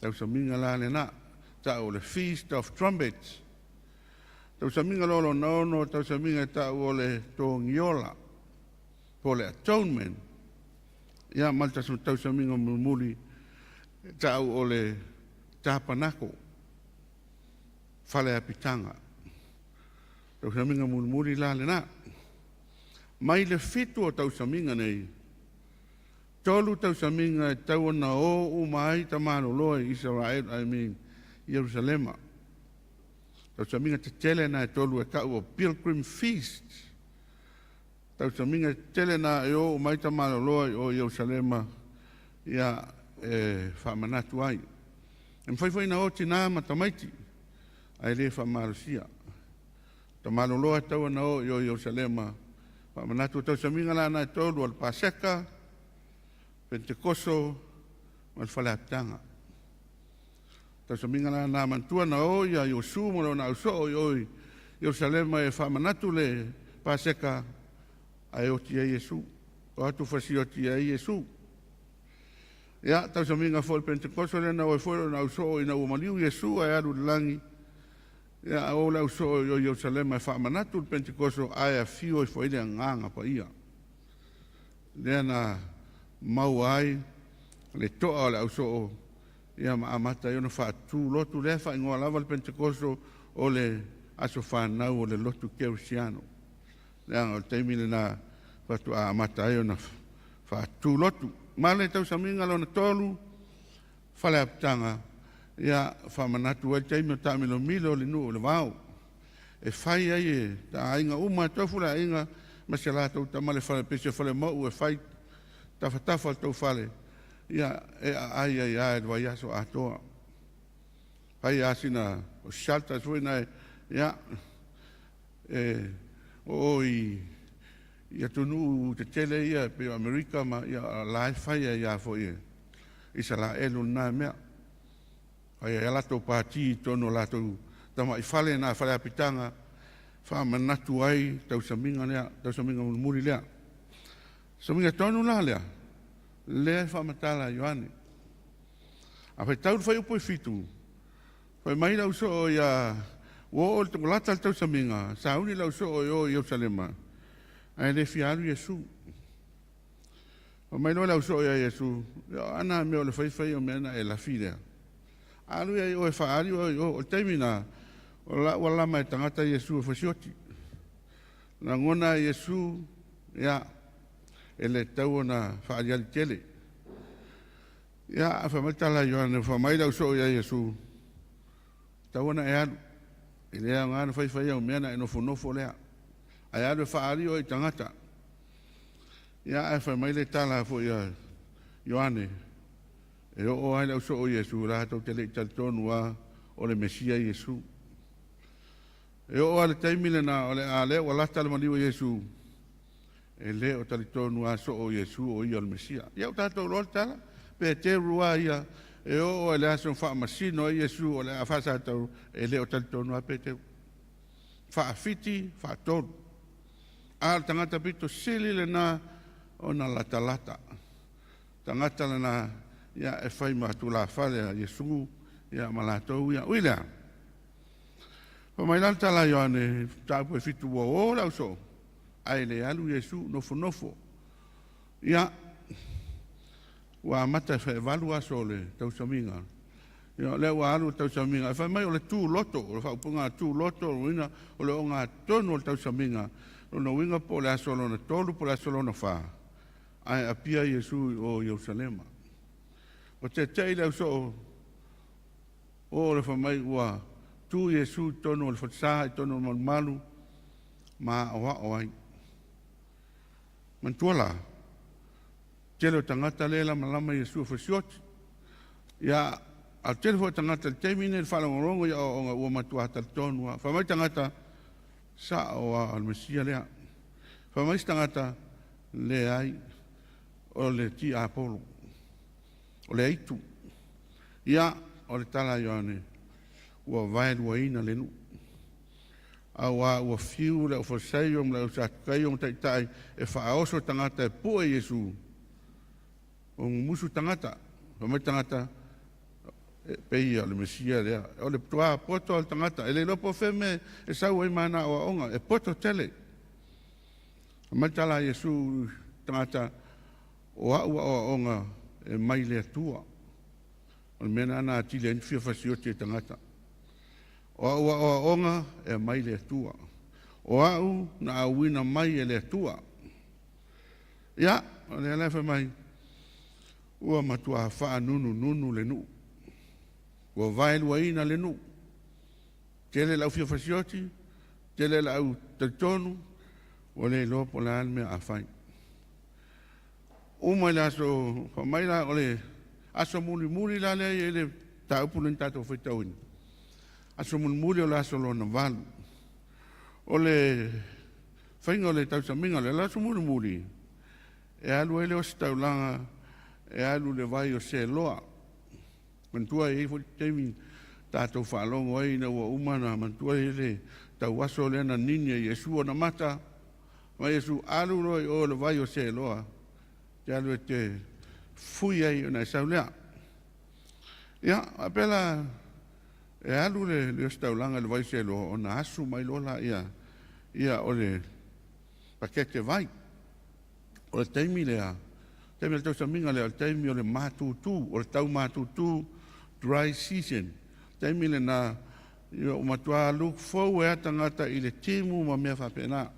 tausamiga la lena, tau o le Feast of Trumpets. Tausamiga lona ono, tausamiga e tau o le Togiola, po o le Atonement. Ia, ma le tausamiga mulimuli, e tau o le Tapanako, fale apitaga. Tausamiga mulimuli la lena. Mai le 7 o tausamiga nei, 3 tausamiga e tau ona o uma ai tamaloloa i Israel, I mean, Ierusalema. Tausamiga tetele na e 3 e tau o Pilgrim Feast. Tausamiga tetele na e o uma ai tamaloloa i o Ierusalema, ia e faamanatu ai. E mafai foi na o tina ma tamaiti, ae le faamalosia. Tamaloloa e tau ona o i o Ierusalema, faamanatu tausamiga la na e 3 o le Paseka, Pentekoso, ma le faleapitaga. Tausamiga la na mantua na o ia Iosu ma lona ausoo i o i Ierusalema e faamanatu le Paseka ae oti ai Iesu. O atu fasioti ai Iesu. Ia, tausamiga foi le Pentekoso lea na o ai foi lona ausoo ina ua maliu Iesu ae alu i le lagi. Ia, o le ausoo i o Ierusalema e faamanatu le Pentekoso ae afio ifo ai le agaga paia. Lea na maua ai le toa o le ausoo, ia ma amata ai ona faatu lotu lea faaigoa lava le Pentekoso o le aso fanau o le lotu kerisiano. Leaga o le taimi lena faatoa amata ai ona faatu lotu. Ma le tausamiga lona 3, faleapitaga, ia faamanatu ai le taimi o taamilomilo o le nuu o le vao. E fai ai e taaiga uma, e tofu le aiga ma se latou tama le fale, pese fale mau e fai tafatafa le tau fale, ia e aai ai a e le vaiaso atoa. Fai asina o shelters foi na ia e o i atunuu tetele ia pei o Amerika ma ia la e fai ai a foi e Isaraelu lena mea. Fai ai a latou pati i totonu o latou tamai fale na fale apitaga, faamanatu ai tausamiga lea, tausamiga mulimuli lea. Samiga tonu la lea, lea e faamatala a Ioane. A faitau le fuaiupu e 7, fai mai le ausoo ia ua oo le togolata le tausamiga, sauni le ausoo i o i Ierusalema, ae le fia alu Iesu. Fai mai loa le ausoo ia Iesu, ia ana mea o le faifai o mea na e lafi lea. Alu ia i o e faali o i o, o le taimi na, o la ua lama e tagata Iesu e fasioti. Lagona Iesu, ia, e le tau ona faaliali tele. Ia, a fai mai tala Ioane, fai mai le ausoo ia Iesu, tau ona e alu. E le aoga na faifai au mea na e nofonofo lea. Ae alu e faali o i tagata. Ia, ae fai mai le tala foi ia Ioane, e oo ai le ausoo Iesu, latou te le i talitonu a o le Mesia Iesu. E oo a le taimi lena o le a lea ua lata le maliu o Iesu, e le o talitonu a soo Iesu o ia o le Mesia. Ia o tatou loa le tala, pe teru a ia, e oo ai le aso faamasino ai Iesu o le a faasatau, e le o talitonu a Peteru. Faafiti, faatolu. A o le tagata pito sili lena ona latalata. Tagata lena ia e fai ma tulafale a Iesu ia ma latou ia. Ui lea, fai mai la le tala a Ioane, mataupu e 7 ua o le ausoo, ae le alu Iesu nofonofo. Ia, ua amata e 8 aso o le tausamiga. Ia, o lea ua alu le tausamiga. E fai mai o le tūloto, o le faaupuga tūloto, o le uiga o le ogatotonu o le tausamiga. Lona uiga po o le aso lona 3, po o le aso lona 4, ae apia Iesu i o Ierusalema. O tetei le ausoo o le fai mai ua tu Iesu i totonu o le falesa, i totonu o le malumalu, ma aoao ai. Manatua la, tele o tagata le lamalama Iesu e fasioti. Ia, A tele foi tagata i le taimi lenei i le faalogologo i aoaoga ua matua talitonu lava. Fai mai tagata, Sa'o lava o le Mesia lea. Fai mai isi tagata, Leai, o le tiapolo, o le aitu. Ia, o le tala a Ioane, ua vaeluaina le nuu, auā ua fiu le aufalesaio ma le ausatukaio ma taitai e faaoso tagata e pue Iesu, ua mumusu tagata, fai mai tagata, e pei o le Mesia lea. O le tuā poto o le tagata, e le iloa po o fea mea e sau ai ma ana aoaoga, e poto tele. Fai mai le tala a Iesu i tagata, o a'u aoaoga e mai le Atua. O le mea lena na atili ai ona fia fasioti e tagata. O a'u aoaoga e aumai le Atua. O a'u na auina mai e le Atua. Ia, o lea la e fai mai, ua matuā faanunununu le nuu. Ua vaeluaina le nuu. Tele le au fia fasioti, tele le au talitonu, ua le iloa po o le a le mea a fai. Uma i le aso, fai mai la o le aso mulimuli la lea e i ai le mataupu lea na tatou faitauina. Aso mulimuli o le aso lona valu. O le faiga o le tausamiga o le aso mulimuli, e alu ai le ositaulaga, e alu i le vai o Seloa. Manatua e i ai foi taimi tatou faalogo ai ina ua uma ona manatua e i ai le tauaso lea na nini e Iesu ona mata, ma Iesu alu loa i o le vai o Seloa, te alu e te fui ai ona e sau lea. Ia, faapea la, e alu le ositaulaga i le vai o Seloa ona asu mai loa laia, ia o le pakete vai. O le taimi lea, taimi o le tausamiga lea, o le taimi o le matutu, o le tau matutu, dry season. Taimi lena, ia ua matua look forward lava tagata i le timu ma mea faapena.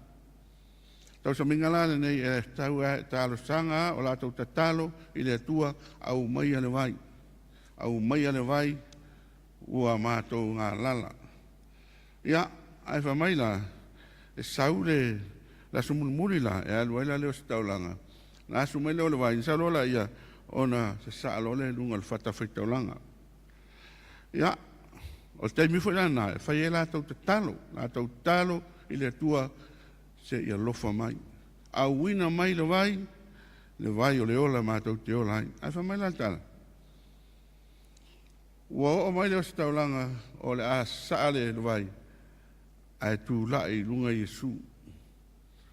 Tausamiga la lenei e tau e talosaga o latou tatalo i le Atua, aumaia le vai, aumaia le vai ua matou galala. Ia, ae fai mai la, e sau le aso mulimuli la, e alu ai la le ositaulaga, na asu mai lea o le vai, na sau loa laia, ona sasaa loa lea i luga o le fatafaitaulaga. Ia, o le taimi foi lena e fai ai latou tatalo, latou tatalo i le Atua seia alofa mai. Auina mai le vai, le vai o le ola matou te ola ai. Ae fai mai la le tala, ua oo mai le ositaulaga o le a sasaa le vai, ae tulai i luga Iesu.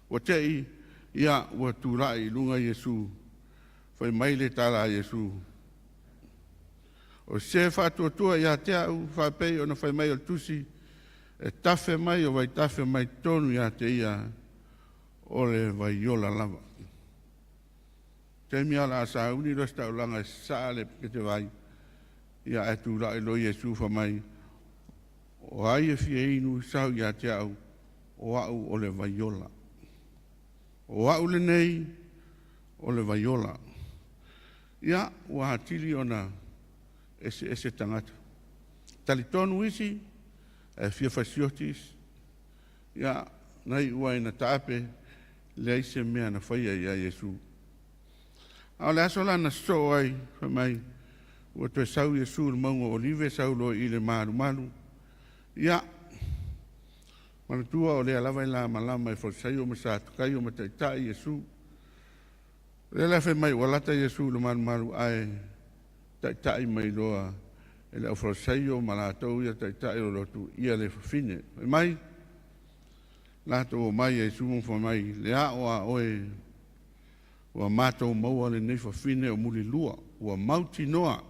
Ua te i, ia, ua tulai i luga Iesu, fai mai le tala a Iesu, o se faatuatua ia te au, faapei ona fai mai o le tusi, e tafe mai o vaitafe mai totonu ia te ia o le vaiola lava. Taimi a o le a sauni le ositaulaga e sasaa le pakete vai, ia ae tulai loa Iesu fai mai, o ai e fia inu sau ia te au, o au o le vaiola. O au lenei o le vaiola. Ia, ua atili ona eseese tagata. Talitonu isi, ae fia fasioti isi. Ia, na iu ai na taape, leai se mea na faia ia Iesu. A o le aso la na sosoo ai, fai mai, ua toe sau Iesu i le mauga o Olive, sau loa i le malumalu. Ia, manatua o lea lava e lamalama e Falisaio ma Satukaio ma taitai Iesu. O lea la fai mai ua lata Iesu i le malumalu ae taitai mai loa e le aufalesaio ma latou ia taitai o lotu ia le fafine. Fai mai, latou omai ia Iesu ma fai mai, le ao a oe ua matou maua lenei fafine o mulilua, ua mautinoa.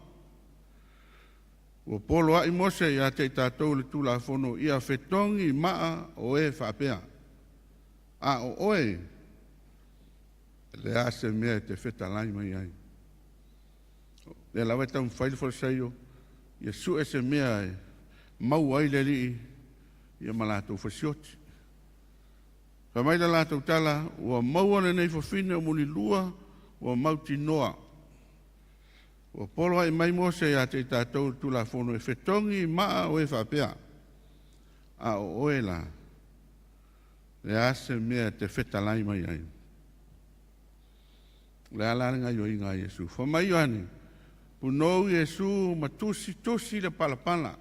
Ua poloai Mose ia te i tatou le Tulafono ia fetogi maa o e faapea. A o oe, le a se mea e te fetalai mai ai. Lea lava e taumafai le falesaio, ia sue se mea e maua ai le alii ia ma latou fasioti. Fai mai le latou tala, ua maua lenei fafine o mulilua, ua mautinoa. Ua poloai mai Mose ia te i tatou le Tulafono e fetogi maa o e faapea. A o oe la, le a se mea e te fetalai mai ai. O le a la le gaioiga a Iesu. Fai mai Ioane, Punou Iesu ma tusitusi le palapala.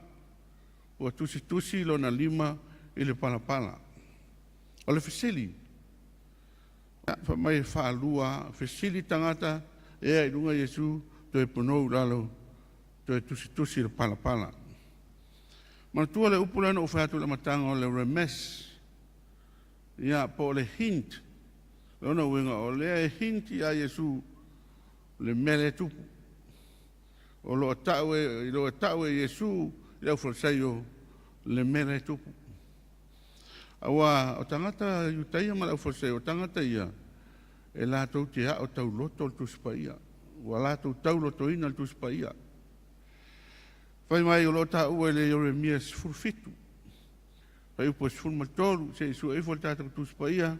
Ua tusitusi lona lima i le palapala. O le fesili, fai mai e faalua fesili tagata ea i luga Iesu toe punou i lalo toe tusitusi le palapala. Manatua le upu lea na ou fai atu i le amataga o le remes, ia po o le hint. Lona uiga o lea e hint ia Iesu le mea lea e tupu. O lo o ta'u e, i lo o ta'u e Iesu i le aufalesaio le mea lea e tupu. Auā o tagata Iutaia ma le aufalesaio, o tagata ia e latou te a'o tauloto le Tusi Paia. Ua latou taulotoina le Tusi Paia. Fai mai o lo o taua i le Ieremia 17, fuaiupu e 13, se i sue ifo le tatou Tusi Paia.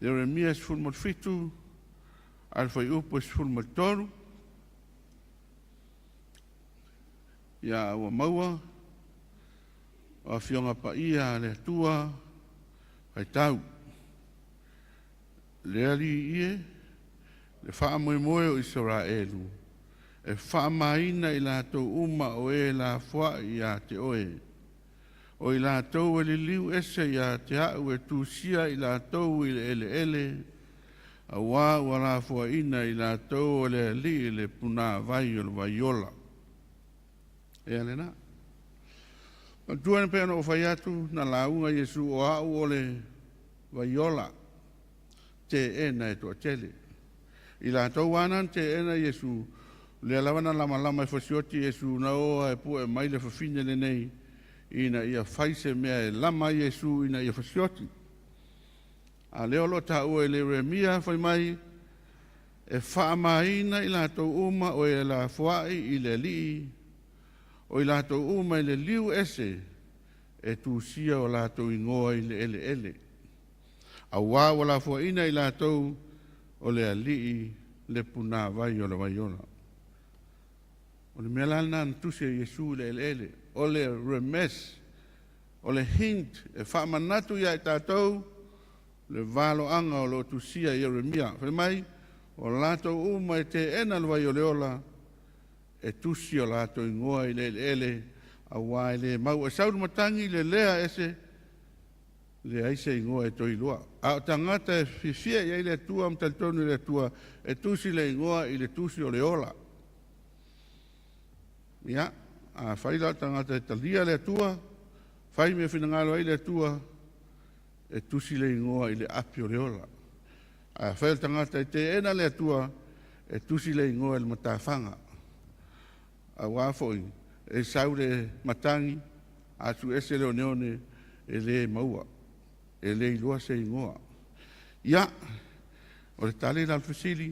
Ieremia 17, a le fuaiupu e 13. Ia ua maua o afioga paia a le Atua faitau. Le Alii e, le faamoemoe o Isaraelu, e faamaina i latou uma o e lafoai ia te oe. O i latou e liliu ese ia te a'u e tusia i latou i le eleele, auā ua lafoaina i latou o le Alii le punāvai o le vaiola. Ea lena. Manatua na pei ona ou fai atu na lauga Iesu o a'u o le vaiola teena e toatele. I latou ana na teena Iesu, lea lava na lamalama e fasioti Iesu na oa e pue mai le fafine lenei ina ia fai se mea e lama ai Iesu ina ia fasioti. A lea o lo o taua i le Ieremia fai mai e faamaina i latou uma o e lafoai i le Alii, o i latou uma i le liu ese e tusia o latou igoa i le eleele. Auā ua lafoaina i latou o le Alii le punāvai o le vaiola. O le mea la lena na tusi e Iesu i le eleele, o le remes, o le hint e faamanatu ia i tatou le valoaga o lo o tusia i Ieremia. Fai mai, o latou uma e teena le vai o le ola, e tusi o latou igoa i le eleele, auā e le mau e sau le matagi le lea ese, leai se igoa e toe iloa. A o tagata e fiafia i ai le Atua ma talitonu i le Atua, e tusi le igoa i le tusi o le ola. Ia, a fai la o tagata e talia le Atua, fai mea finagalo ai le Atua, e tusi le igoa i le api o le ola. A fai o le tagata e teena le Atua, e tusi le igoa i le matafaga. Auā foi e sau le matagi, asu ese le oneone, e le maua, e le iloa se igoa. Ia, o le tali la o le fesili,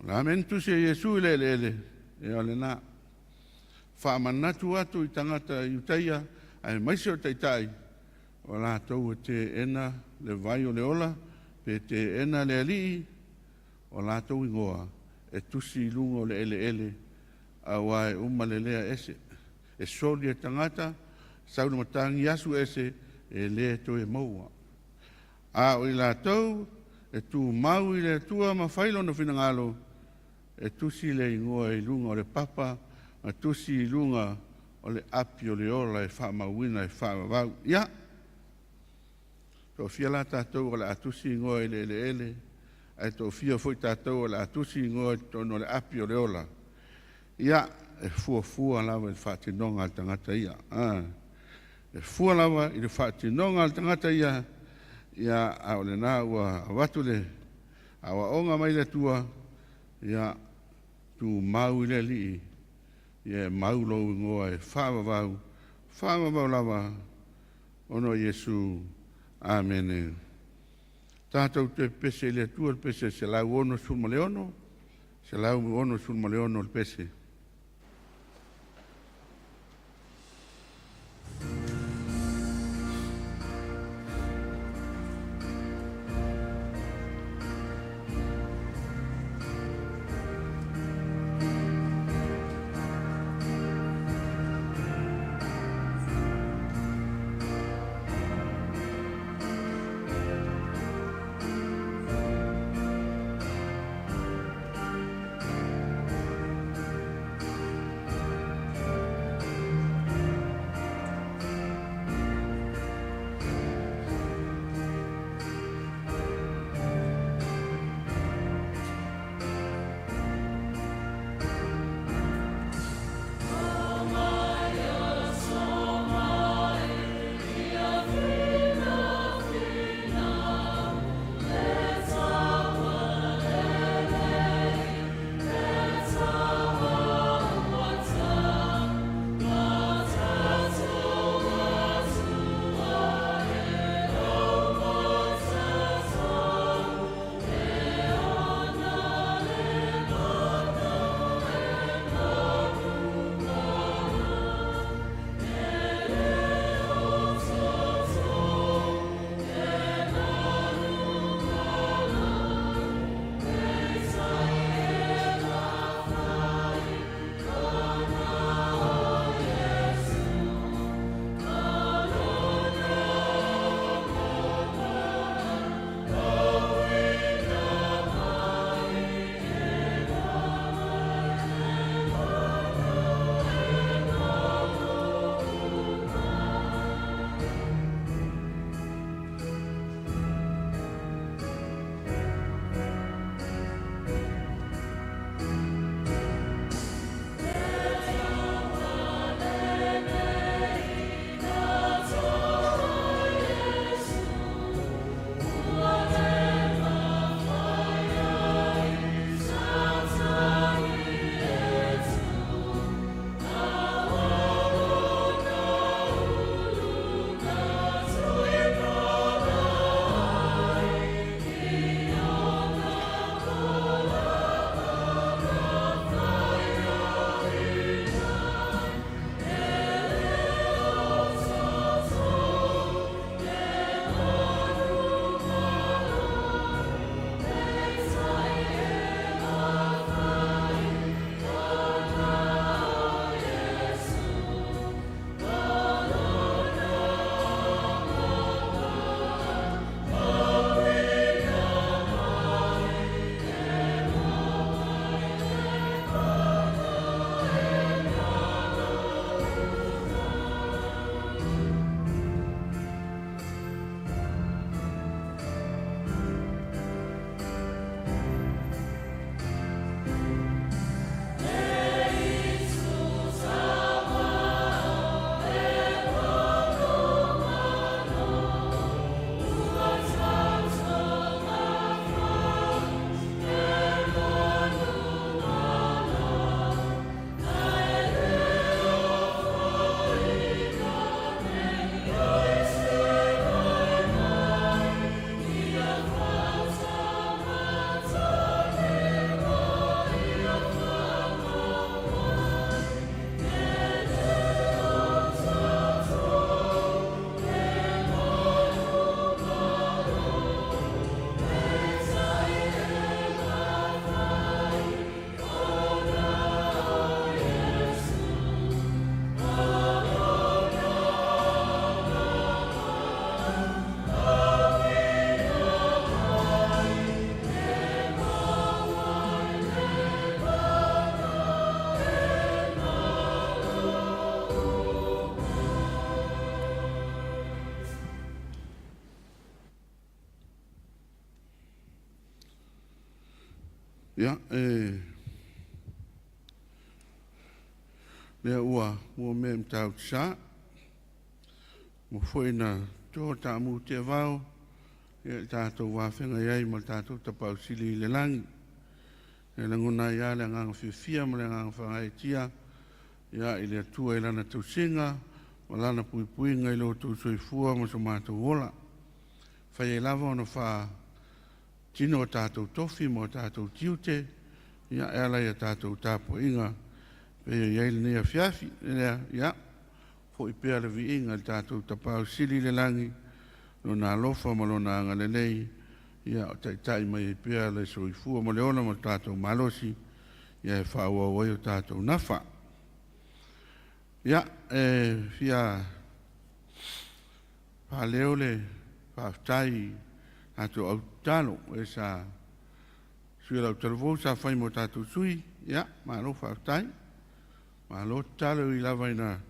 o le a mea na tusi e Iesu i le eleele? Ia o lena. Faamanatu atu i tagata Iutaia, aemaise o taitai, o latou e teena le vai o le ola, pe teena le Alii, o latou igoa e tusi i luga o le eleele, auā e uma le lea ese. E soli e tagata, sau le matagi asu ese, e le toe maua. A o i latou e tumau i le Atua ma fai lona finagalo, e tusi le igoa i luga o le papa, ma tusi i luga o le api o le ola e faamauina e faavavau. Ia, toafia la tatou o le a tusi igoa i le eleele, ae toafia foi tatou o le a tusi igoa i totonu o le api o le ola. Ia, e fuafua lava i le faatinoga a le tagata ia. E fua lava i le faatinoga a le tagata ia, ia, a o lena ua avatu le aoaoga mai le Atua, ia, tumau i le Alii, ia e mau lou igoa e faavavau, faavavau lava, ona o Iesu. Amene. Tatou toe pepese i le Atua le pese 166, 166 le pese. Ia, e lea ua ua mea Matautu Sa, ua foi na to taamu teavao, ia i le tatou vafeagai ai ma le tatou Tapaau Sili i le lagi. E lagona ai lava le agaga fiafia ma le agaga faagaeetia, ia, i le Atua i Lana tausiga ma Lana puipuiga i lo outou soifua ma so matou ola. Fai ai lava ona faatino o tatou tofi ma o tatou tiute, ia, e ala i a tatou tapuaiga pei e i ai lenei afiafi. Lea, ia, fo'i pea le viiga i le tatou Tapaau Sili i le lagi, Lona alofa ma Lona agalelei, ia o taitai mai ai pea le soifua ma le ola ma le tatou malosi, ia e faaauau ai o tatou nafa. Ia, e fia faaleo le faafetai tatou au tatalo e sa sui o lau talavou sa fai mo tatou sui, ia, malo faafetai. Malo tatalo i lava ina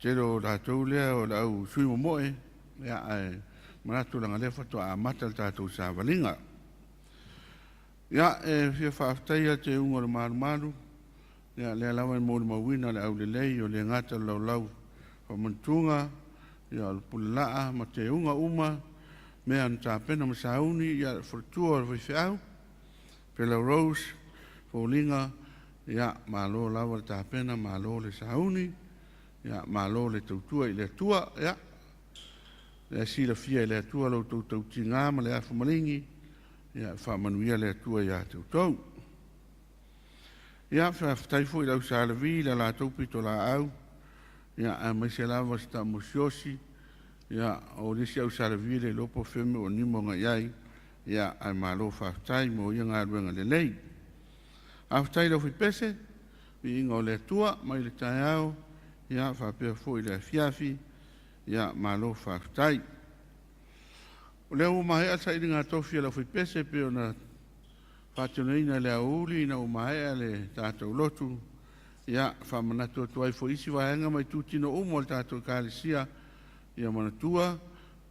tele o tatou lea o le au sui momoe, ia, ae manatu leaga lea faatoa amata le tatou savaliga. Ia, e fia faafetaia te uga o le malumalu, ia, lea lava e molimauina le aulelei o le gata o le laulau faamantuga, ia, o le pulelaa ma teuga uma, mea na tapena ma sauni, ia, le faletua o le faifeau, Fela Rose, foliga, ia, malo lava le tapena, malo le sauni, ia, malo le tautua i le Atua, ia, le silafia e le Atua lo outou tautiga ma le afu maligi, ia, faamanuia le Atua ia te outou. Ia, faafetai foi i le au Sa Levi i le latou pitolaau, ia, aemaise lava si taamosiosi, ia, o le isi au Sa Levi le iloa po o fea mea ua nimo agai i ai, ia, ae malo faafetai mo ia galuega lelei. Faafetai i le aufaipese, viiga o le Atua mai le taeao, ia, faapea foi le afiafi, ia, malo faafetai. O lea ua maea le sailiga tofi a le aufaipese pei ona faatinoina i le aoauli ina ua maea le tatou lotu, ia, faamanatu atu ai foi isi vaega ma itutino uma o le tatou Ekalesia, ia manatua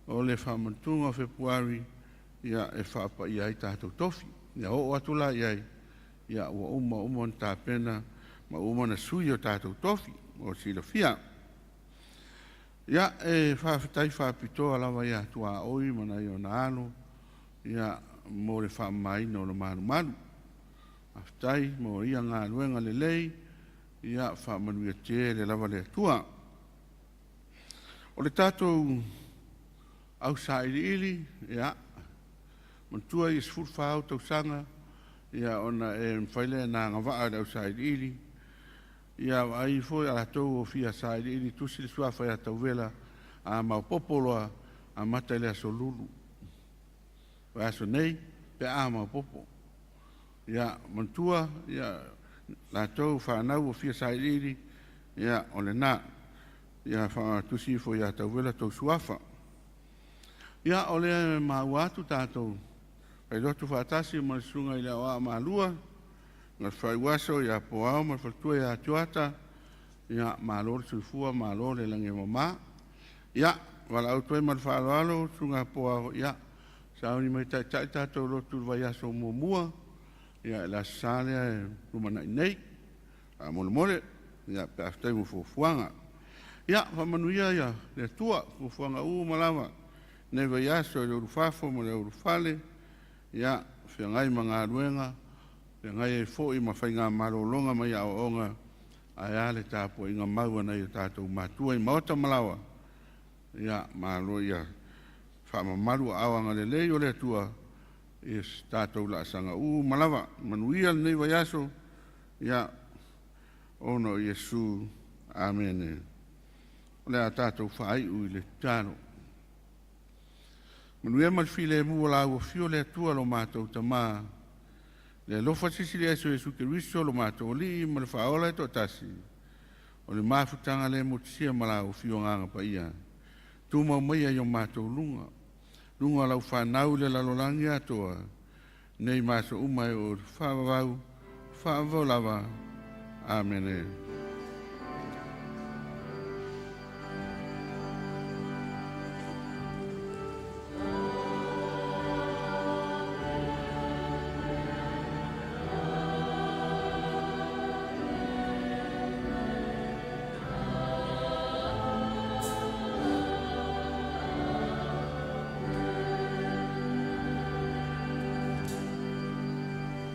o le faamanatuga o Fepuari, ia, e faapaia ai tatou tofi. Ia oo atu la i ai, ia, ua uma uma ona tapena ma uma ona sui o tatou tofi mo le silafia. Ia, e faafetai faapitoa lava ia tuaoi ma nai ona alo, ia, mo le faamamaina o le malumalu. Faafetai mo ia galuega lelei, ia, faamanuia tele lava le Atua. O le tatou au sailiili, ia, manatua ia 14 tausaga, ia, ona e mafai lea ona agavaa i le au sailiili. Ia vaai foi a latou o fia sailiili tusi le suafa ia Tauvela, a maopoopo loa amata i le aso Lulu. O aso nei pe a maopoopo. Ia, manatua, ia, latou whanau o fia sailiili, ia, o lena. Ia faatusi ifo ia Tauvela tou suafa. Ia, o lea e maua atu tatou failotu faatasi ma le susuga i le Aoao Malua, na faiuaso ia Poao ma le faletua ia Tuata, ia, malo le soifua, malo le lagi e mama. Ia, valaau atu ai ma le faaaloalo, susuga Poao, ia, sauni mai taitai tatou lotu i le vaiaso muamua, ia, le Aso Sa lea e lumanai nei. Faamolemole, ia, pe aftai mo fuafuaga. Ia, faamanuia ia le Atua, fuafuaga uma lava, nei vaiaso i le ulufafo ma le ulufale, ia, feagai ma galuega, feagai ai foi ma faiga malologa mai aoaoga, ae a le tapuaiga mau a nai o tatou matua i maota ma laoa, ia, malo ia faamamalu aao agalelei o le Atua i tatou laasaga uma lava. Manuia lenei vaiaso, ia, ona o Iesu. Amene. O le a tatou faaiu i le tatalo. Manuia ma le filemu o la ua fio le Atua lo matou Tamā, le alofa silisili ese o Iesu Keriso lo matou Alii ma le Faaola e toatasi, o le mafutaga le motusia ma la ua fio Agaga Paia, tumau maia i o matou luga, luga o lau whanau i le lalolagi atoa, nei ma aso uma e o faavavau, faavavau lava. Amene.